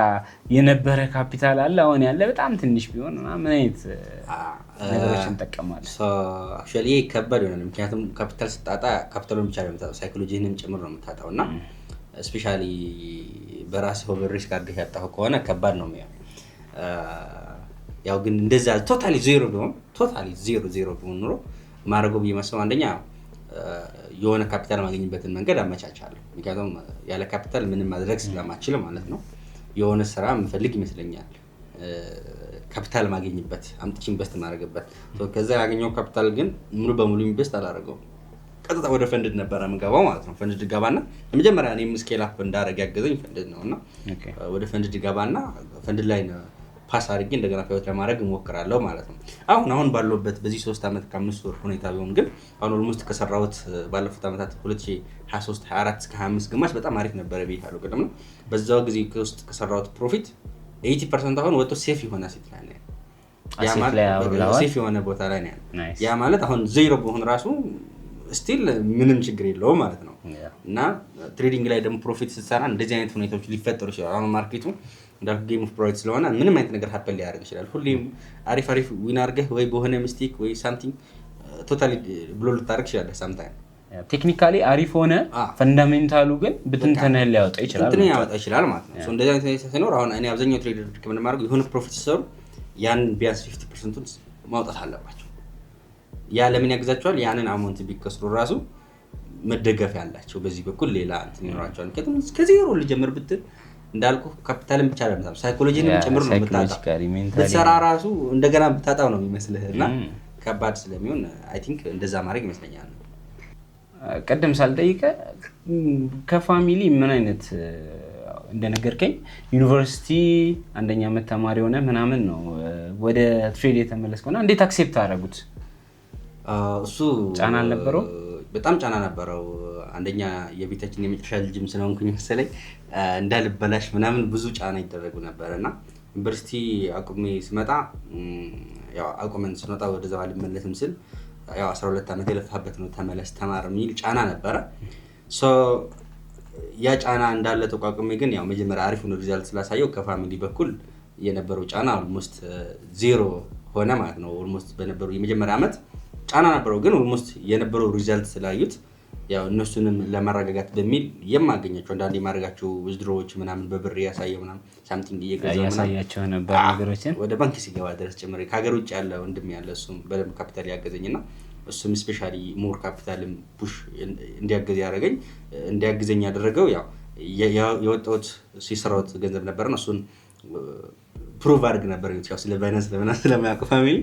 የነበረ ካፒታል አለ፣ አሁን ያለ በጣም ትንሽ ቢሆን ምናምን ምን አይነት ነገሮችን እንጠቀማለን? Actually ይሄ ከባድ ይሆናል። ምክንያቱም ካፒታል ስታጣ ካፒታሉን ብቻ ነው የምታጣው፣ ሳይኮሎጂህንም ጭምር ነው የምታጣው። እና especially በራስህ over risk አድርገህ ያጣኸው ከሆነ ከባድ ነው የሚሆነው። ያው ግን እንደዛ totally zero ቢሆን፣ totally zero zero ቢሆን ኑሮ ማድረገው ብዬ ማስበው አንደኛ የሆነ ካፒታል ማገኝበትን መንገድ አመቻቻለሁ። ምክንያቱም ያለ ካፒታል ምንም ማድረግ ስለማችል ማለት ነው። የሆነ ስራ የምፈልግ ይመስለኛል፣ ካፒታል ማገኝበት አምጥቼ invest ማድረግበት። ከዛ ያገኘው ካፒታል ግን ሙሉ በሙሉ invest አላደረገውም። ቀጥታ ወደ funded ነበረ የምገባው ማለት ነው። Funded ገባና መጀመሪያ እኔም scale up እንዳደረግ ያገዘኝ funded ነው። እና ወደ funded ገባና funded ላይ pass አድርጌ እንደገና pivot ለማድረግ እሞክራለሁ ማለት ነው። አሁን አሁን ባለሁበት በዚህ 3 ዓመት ከ5 ወር ሁኔታ ቢሆን ግን አሁን almost ከሰራሁት ባለፉት ዓመታት 2023 24 እስከ 25 ግማሽ በጣም አሪፍ ነበረ ብያለሁ ቅድም ነው። በዛው ጊዜ ውስጥ ከሰራሁት profit 80% አሁን ወጥቶ safe የሆነ asset ላይ ነው ያለው። ያ Asset ማለት ላይ አውለዋል። Safe የሆነ ቦታ ላይ ነው ያለው። Nice. ያ ማለት አሁን ዜሮ በሆን ራሱ still ምንም ችግር የለውም ማለት ነው። እና trading ላይ ደግሞ profit ስትሰራ እንደዚህ አይነት ሁኔታዎች ሊፈጠሩ ይችላል። አሁን market ኡ እንዳልኩ game of probability ስለሆነ ምንም አይነት ነገር happen ሊያደርግ ይችላል። ሁሌም አሪፍ አሪፍ win አድርገህ ወይ በሆነ mistake ወይ something totally blow ልታደርግ ትችላለህ sometime። Technically አሪፍ ሆነ fundamental ኡ ግን ብትንትንህን ሊያወጣ ይችላል። እንትን ያወጣ ይችላል ማለት ነው። So እንደዚህ አይነት ሁኔታ ሲኖር አሁን እኔ አብዛኛው trader recommend የማደርገው የሆነ profit ሲሰሩ ያን ቢያንስ 50% ኡን ማውጣት አለባቸው። ያ ለምን ያግዛቸዋል? ያንን amount ቢከስሩ ራሱ መደገፍ ያላቸው በዚህ በኩል ሌላ እንትን ይኖራቸዋል። ምክንያቱም ከዜሮ ልጀምር ብትል እንዳልኩ ካፒታልን ብቻ አይደለም፣ ሳይኮሎጂንም ጭምር ነው የምታጣው። Psychologically, mentally። ብትሰራ ራሱ እንደገና ብታጣው ነው የሚመስልህ እና ከባድ ስለሚሆን I think እንደዛ ማድረግ ይመስለኛል። ቅድም ሳልጠይቀ ከ family ምን አይነት እንደነገርከኝ ዩኒቨርሲቲ አንደኛ ዓመት ተማሪ ሆነ ምናምን ነው ወደ trade የተመለስከው እና እንዴት accept አደረጉት? እሱ ጫና አልነበረውም? በጣም ጫና ነበረው። አንደኛ የቤታችን የመጨረሻ ልጅም ስለሆንኩኝ መሰለኝ እንዳልበላሽ ምናምን ብዙ ጫና ይደረጉ ነበር። እና ዩኒቨርሲቲ አቁሜ ስመጣ ያው አቁመን ስንወጣ ወደዛ አልመለስም ስል ያው 12 ዓመት የለፋበት ነው፣ ተመለስ ተማር የሚል ጫና ነበረ። So ያ ጫና እንዳለ ተቋቁሜ ግን ያው መጀመሪያ አሪፍ ሆኖ result ስላሳየው ከ family በኩል የነበረው ጫና almost zero ሆነ ማለት ነው። Almost በነበረው የመጀመሪያ ዓመት ጫና ነበረው፣ ግን almost የነበረው result ስላዩት ያው እነሱንም ለማረጋጋት በሚል የማገኛቸው አንዳንድ የማድረጋቸው withdraw ዎች ምናምን በብር እያሳየው ምናምን something እየገዛው ምናምን እያሳያቸው ነበር ነገሮችን። ወደ ባንክ ሲገባ ድረስ ጭምር ከሀገር ውጭ ያለ ወንድም ያለ እሱም በደንብ ካፒታል ያገዘኝ እና እሱም especially more capital ም push እንዲያገዝ ያደረገኝ እንዲያግዘኝ ያደረገው ያው የወጣሁት ሲሰራሁት ገንዘብ ነበር ነው። እሱን prove አድርግ ነበር። ያው ስለ ባይናንስ ለምናምን ስለማያውቁ family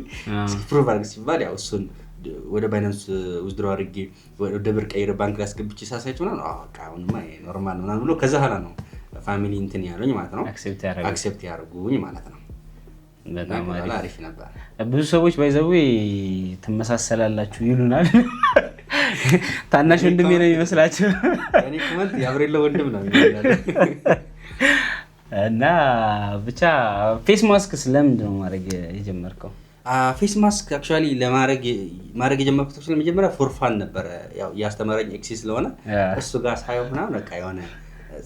እስኪ prove አድርግ ሲባል ያው እሱን ወደ ባይናንስ withdraw አድርጌ ወደ ብር ቀይር ባንክ ላይ አስገብቼ ሳሳያቸው ምናምን "አዎ፣ በቃ አሁንማ ይሄ normal ነው" ምናምን ብሎ ከዛ ኋላ ነው family እንትን ያሉኝ ማለት ነው። Accept ያደረጉት። Accept ያደርጉኝ ማለት ነው። በጣም እና አሪፍ። ከዛ አሪፍ ነበር። ብዙ ሰዎች by the way ትመሳሰላላችሁ ይሉናል። ታናሽ ወንድሜ ነው የሚመስላቸው። እኔ comment የአብሬሎ ወንድም ነው። እና ብቻ face mask ስለምንድን ነው ማድረግ የጀመርከው? Face mask actually ለማድረግ ማድረግ የጀመርኩት actually መጀመሪያ for fun ነበረ። ያው ያስተማረኝ ex ስለሆነ እሱ ጋር ሳየው ምናምን በቃ የሆነ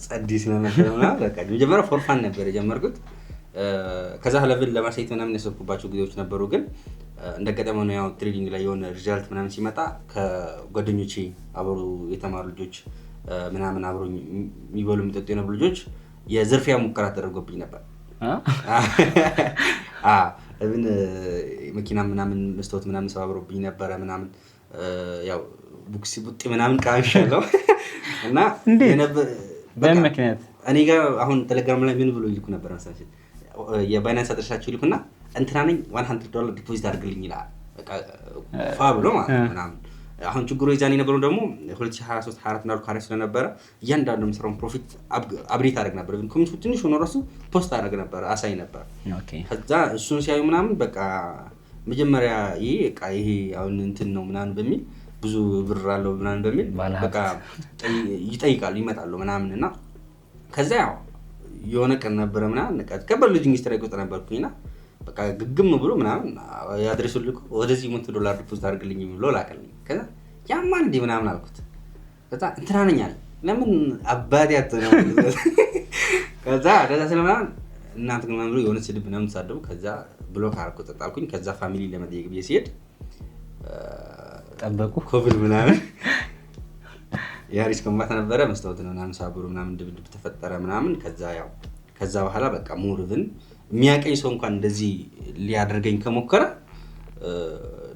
ጸዲ ስለነበረ ምናምን በቃ መጀመሪያ for fun ነበር የጀመርኩት። ከዛ level ለማሳየት ምናምን ያሰብኩባቸው ጊዜዎች ነበሩ። ግን እንደ አጋጣሚ ሆኖ ያው trading ላይ የሆነ result ምናምን ሲመጣ ከጓደኞቼ አብሮ የተማሩ ልጆች ምናምን አብሮ የሚበሉ የሚጠጡ የነበሩ ልጆች የዝርፊያ ሙከራ ተደርጎብኝ ነበር። አ? Even መኪና ምናምን መስታወት ምናምን ሰባብሮብኝ ነበረ ምናምን፣ ያው ቡክሲ ቡጢ ምናምን ቀምሻለሁ እና እንዴት? በምን በቃ ምክንያት? እኔ ጋር አሁን ቴሌግራም ላይ ምን ብሎ ይልኩ ነበር መሰለሽ? የባይናንስ address ኣቸው ይልኩና እንትና ነኝ፣ $100 deposit አድርግልኝ ይላል። በቃ ፋ ብሎ ማለት ነው ምናምን። አሁን ችግሩ የዛኔ የነበረው ደግሞ 2023 24 እንዳልኩ አሪፍ ስለነበረ እያንዳንዱ የምሰራውን profit update አደርግ ነበር። ኮሚሽኑ ትንሽ ሆኖ ራሱ post አደርግ ነበር፣ አሳይ ነበር። ከዛ እሱን ሲያዩ ምናምን በቃ መጀመሪያ ይሄ በቃ ይሄ አሁን እንትን ነው ምናምን በሚል ብዙ ብር አለው ምናምን በሚል ባለሀብት። በቃ ይጠይቃሉ፣ ይመጣሉ ምናምን። እና ከዛ ያው የሆነ ቀን ነበረ ምናምን በቃ ከባድ ልጅ strike ውስጥ ነበርኩኝና በቃ ግግም ብሎ ምናምን የ address ኡን ልኮ ወደዚህ $100 deposit አድርግልኝ ብሎ ላከልኝ። ከዛ ያማ እንዲህ ምናምን አልኩት። ከዛ እንትና ነኝ አለ። ለምን አባቴ አትሆንም? ከዛ ከዛ ስለምናምን እናንተ ግን ምናምን ብሎ የሆነ ስድብ ምናምን ተሳደቡ። ከዛ block አደረኩት፣ ጸጥ አልኩኝ። ከዛ family ለመጠየቅ ብዬ ሲሄድ ጠበቁ። ኮብል ምናምን የሀሪስ ኮምባት ነበረ። መስታወት ምናምን ሳብሩ ምናምን ድብድብ ተፈጠረ ምናምን። ከዛ ያው ከዛ በኋላ በቃ more even የሚያቀኝ ሰው እንኳን እንደዚህ ሊያደርገኝ ከሞከረ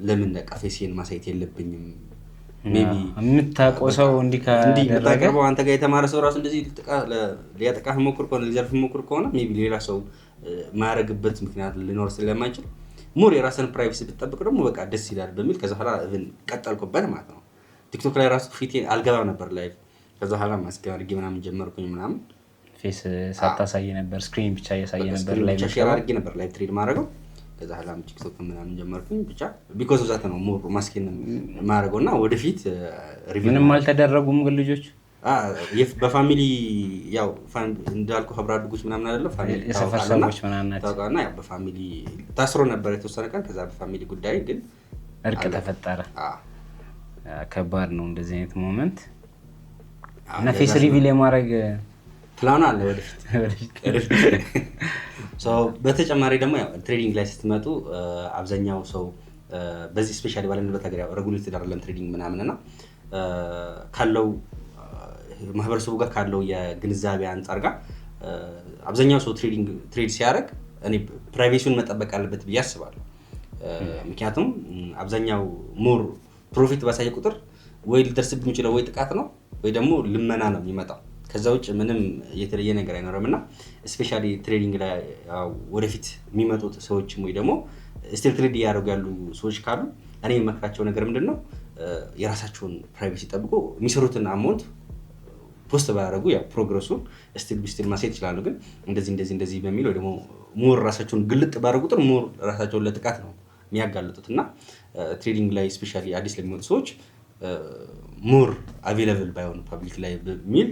ለምን በቃ face ኤን ማሳየት የለብኝም? Maybe የምታውቀው ሰው እንዲህ እንዲህ ካደረገ የምታቀርበው አንተ ጋር የተማረ ሰው ራሱ እንደዚህ ሊያጠቃህ ሞክር ከሆነ፣ ሊዘርፍ ሞክር ከሆነ maybe ሌላ ሰው ማያደርግበት ምክንያት ሊኖር ስለማይችል more የራስን privacy ብትጠብቅ ደግሞ በቃ ደስ ይላል በሚል ከዛ በኋላ even ቀጠልኩበት ማለት ነው። ቲክቶክ ላይ ራሱ ፊቴ አልገባም ነበር live። ከዛ በኋላ ማስክ አድርጌ ምናምን ጀመርኩኝ ምናምን። Face ሳታሳይ ነበር፣ screen ብቻ እያሳየ በቃ ነበር screen ላይ ብቻ share አድርጌ ነበር live trade ማድረገው። ከዛ በኋላም ቲክቶክ ምናምን ጀመርኩኝ። ብቻ because of that ነው more mask ኤን ማድረገው እና ወደፊት reveal ምንም አልተደረጉም ግን ልጆች በ family ያው እንዳልኩ አብሮ አደጎች ምናምን አይደለም family የሰፈር ታውቃለና ሰዎች ምናምን ናቸው። ታውቃለና ያው በ family ታስሮ ነበር የተወሰነ ቀን። ከዛ በ family ጉዳይ ግን እርቅ ተፈጠረ። አ ከባድ ነው እንደዚህ አይነት moment። እና እንደዛ face reveal የማድረግ ፕላኑ አለ ወደፊት። ወደፊት። So በተጨማሪ ደግሞ ያው trading ላይ ስትመጡ አብዛኛው ሰው በዚህ especially ባለንበት ሀገር ያው regulated አይደለም trading ምናምን እና ካለው ማህበረሰቡ ጋር ካለው የግንዛቤ አንጻር ጋር አብዛኛው ሰው trading trade ሲያደርግ እኔ privacy ውን መጠበቅ አለበት ብዬ አስባለሁ። ምክንያቱም አብዛኛው more profit ባሳየ ቁጥር ወይ ሊደርስብህ የሚችለው ወይ ጥቃት ነው ወይ ደግሞ ልመና ነው የሚመጣው። ከዛ ውጭ ምንም የተለየ ነገር አይኖርም። እና especially trading ላይ ወደፊት የሚመጡት ሰዎችም ወይ ደግሞ still trade እያደረጉ ያሉ ሰዎች ካሉ እኔ የምመክራቸው ነገር ምንድን ነው፣ የራሳቸውን privacy ጠብቆ የሚሰሩትን amount post ባያደረጉ ያው progress ኡን still ማሳየት ይችላሉ። ግን እንደዚህ እንደዚህ እንደዚህ በሚል ወይ ደግሞ more ራሳቸውን ግልጥ ባደረጉ ቁጥር more ራሳቸውን ለጥቃት ነው የሚያጋልጡት። እና trading ላይ especially አዲስ ለሚመጡ ሰዎች more available ባይሆኑ public ላይ በሚል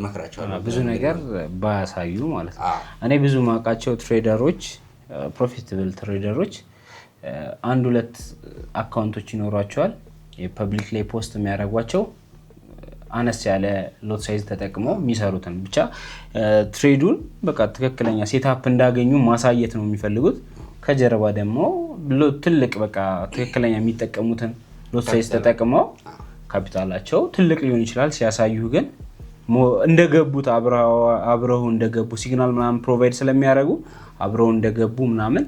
እመክራቸዋለሁ። ብዙ ነገር ባያሳዩ ማለት ነው። እኔ ብዙ ማውቃቸው trader ኦች፣ profitable trader ኦች አንድ ሁለት account ኦች ይኖሯቸዋል። የ public ላይ post የሚያደርጓቸው አነስ ያለ lot size ተጠቅመው የሚሰሩትን ብቻ፣ trade ኡን በቃ ትክክለኛ setup እንዳገኙ ማሳየት ነው የሚፈልጉት። ከጀርባ ደግሞ ትልቅ በቃ ትክክለኛ የሚጠቀሙትን lot size ተጠቅመው ካፒታላቸው ትልቅ ሊሆን ይችላል። ሲያሳዩ ግን እንደገቡት፣ አብረው እንደገቡ signal ምናምን provide ስለሚያደርጉ አብረው እንደገቡ ምናምን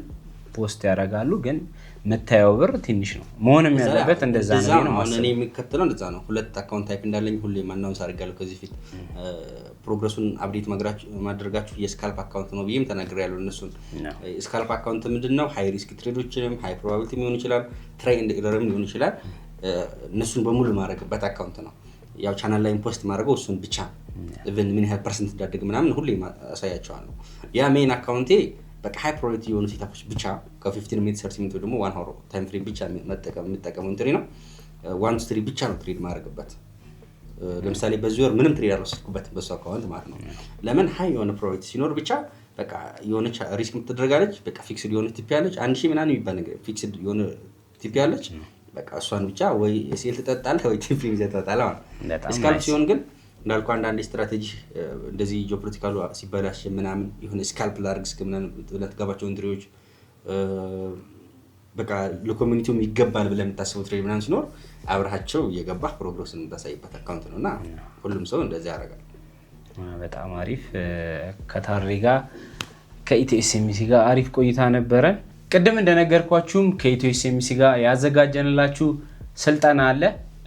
post ያደርጋሉ። ግን የምታየው ብር ትንሽ ነው። መሆንም ያለበት እንደዛ ነው ነው። እኔ የሚከተለው እንደዛ ነው። ሁለት account type እንዳለኝ ሁሌ announce አድርጋለሁ። ከዚህ ፊት progress ኡን update ማድረጋችሁ የ scalp account ነው ብዬም ተናግሬያለሁ። እነሱን scalp account ምንድን ነው? High risk trade ኦችንም high probability ሊሆን ይችላል፣ try and error ም ሊሆን ይችላል። እነሱን በሙሉ ማድረግበት account ነው። ያው ቻናል ላይ post ማድረገው እሱን ብቻ፣ even ምን ያህል percent እንዳደግ ምናምን ሁሌ አሳያቸዋለሁ። ያ main account ኤ በቃ high probability የሆኑ setup ኦች ብቻ ከ15 minute፣ 30 minute ደግሞ 1 hour time frame ብቻ የምጠቀመው entry ነው። 1 to 3 ብቻ ነው trade ማድረግበት። ለምሳሌ በዚህ ወር ምንም trade አልወሰድኩበትም በሱ account ማለት ነው። ለምን? High የሆነ probability ሲኖር ብቻ በቃ የሆነች risk የምትደረጋለች፣ በቃ fixed የሆነ TP ያለች፣ 1000 ምናምን የሚባል ነገር fixed የሆነ TP ያለች፣ በቃ እሷን ብቻ ወይ SL ትጠጣለህ ወይ TP ይዘህ ትወጣለህ ማለት ነው። Scalp ሲሆን ግን እንዳልኩ አንዳንድ ስትራቴጂ እንደዚህ geopolitical ኡ ሲበላሽ ምናምን የሆነ scalp ላድርግ እስከ ምናምን ብለህ ትገባቸው entry ዎች፣ በቃ ለ community ውም ይገባል ብለህ የምታስበው trade ምናምን ሲኖር አብረሃቸው እየገባህ progress ን የምታሳይበት account ነው። እና ሁሉም ሰው እንደዚያ ያደርጋል። በጣም አሪፍ። ከታሪ ጋር ከኢትዮ SMC ጋር አሪፍ ቆይታ ነበረን። ቅድም እንደነገርኳችሁም ከኢትዮ SMC ጋር ያዘጋጀንላችሁ ስልጠና አለ።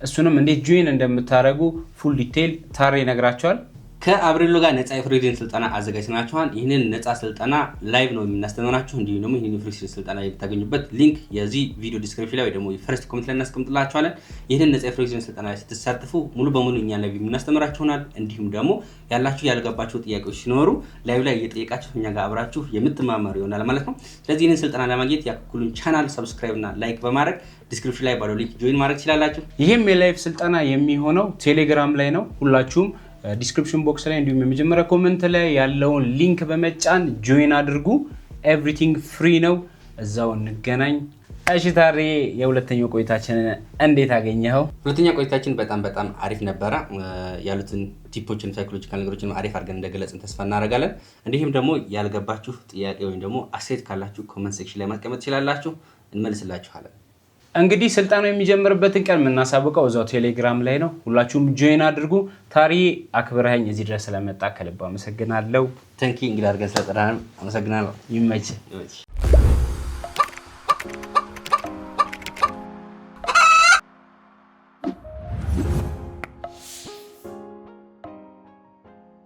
እሱንም እንዴት join እንደምታደርጉ full detail ታሬ ይነግራቸዋል። ከአብሬሎ ጋር ነፃ የ forex ስልጠና አዘጋጅተናችኋል። ይህንን ነፃ ስልጠና live ነው የምናስተምራችሁ። እንዲሁም ደግሞ ይህንን የ forex ስልጠና የምታገኙበት link የዚህ ቪዲዮ description ላይ ወይ ደግሞ first comment ላይ እናስቀምጥላችኋለን። ይህንን ነፃ የ forex ስልጠና ላይ ስትሳተፉ ሙሉ በሙሉ እኛ live የምናስተምራችሁ ይሆናል። እንዲሁም ደግሞ ያላችሁ ያልገባችሁ ጥያቄዎች ሲኖሩ live ላይ እየጠየቃችሁ እኛ ጋር አብራችሁ የምትማማሩ ይሆናል ማለት ነው። ስለዚህ ይህንን ስልጠና ለማግኘት የአኩኩሉን channel subscribe እና like በማድረግ description ላይ ባለው link join ማድረግ ትችላላችሁ። ይህም የ live ስልጠና የሚሆነው ቴሌግራም ላይ ነው። ሁላችሁም description box ላይ እንዲሁም የመጀመሪያ comment ላይ ያለውን link በመጫን join አድርጉ። Everything free ነው። እዛው እንገናኝ። እሺ ታሬ፣ የሁለተኛው ቆይታችንን እንዴት አገኘኸው? ሁለተኛ ቆይታችን በጣም በጣም አሪፍ ነበረ። ያሉትን tip ኦችን፣ psychological ነገሮችን አሪፍ አድርገን እንደገለጽን ተስፋ እናደርጋለን። እንዲሁም ደግሞ ያልገባችሁ ጥያቄ ወይም ደግሞ አስተያየት ካላችሁ comment section ላይ ማስቀመጥ ትችላላችሁ፣ እንመልስላችኋለን። እንግዲህ ስልጠናው የሚጀምርበትን ቀን የምናሳውቀው እዛው ቴሌግራም ላይ ነው። ሁላችሁም join አድርጉ። ታሪ፣ አክብረኸኝ እዚህ ድረስ ስለመጣ ከልብ አመሰግናለሁ። Thank you፣ እንግዳ አድርገን ስለጠራን አመሰግናለሁ። ይመችህ። ይመችህ።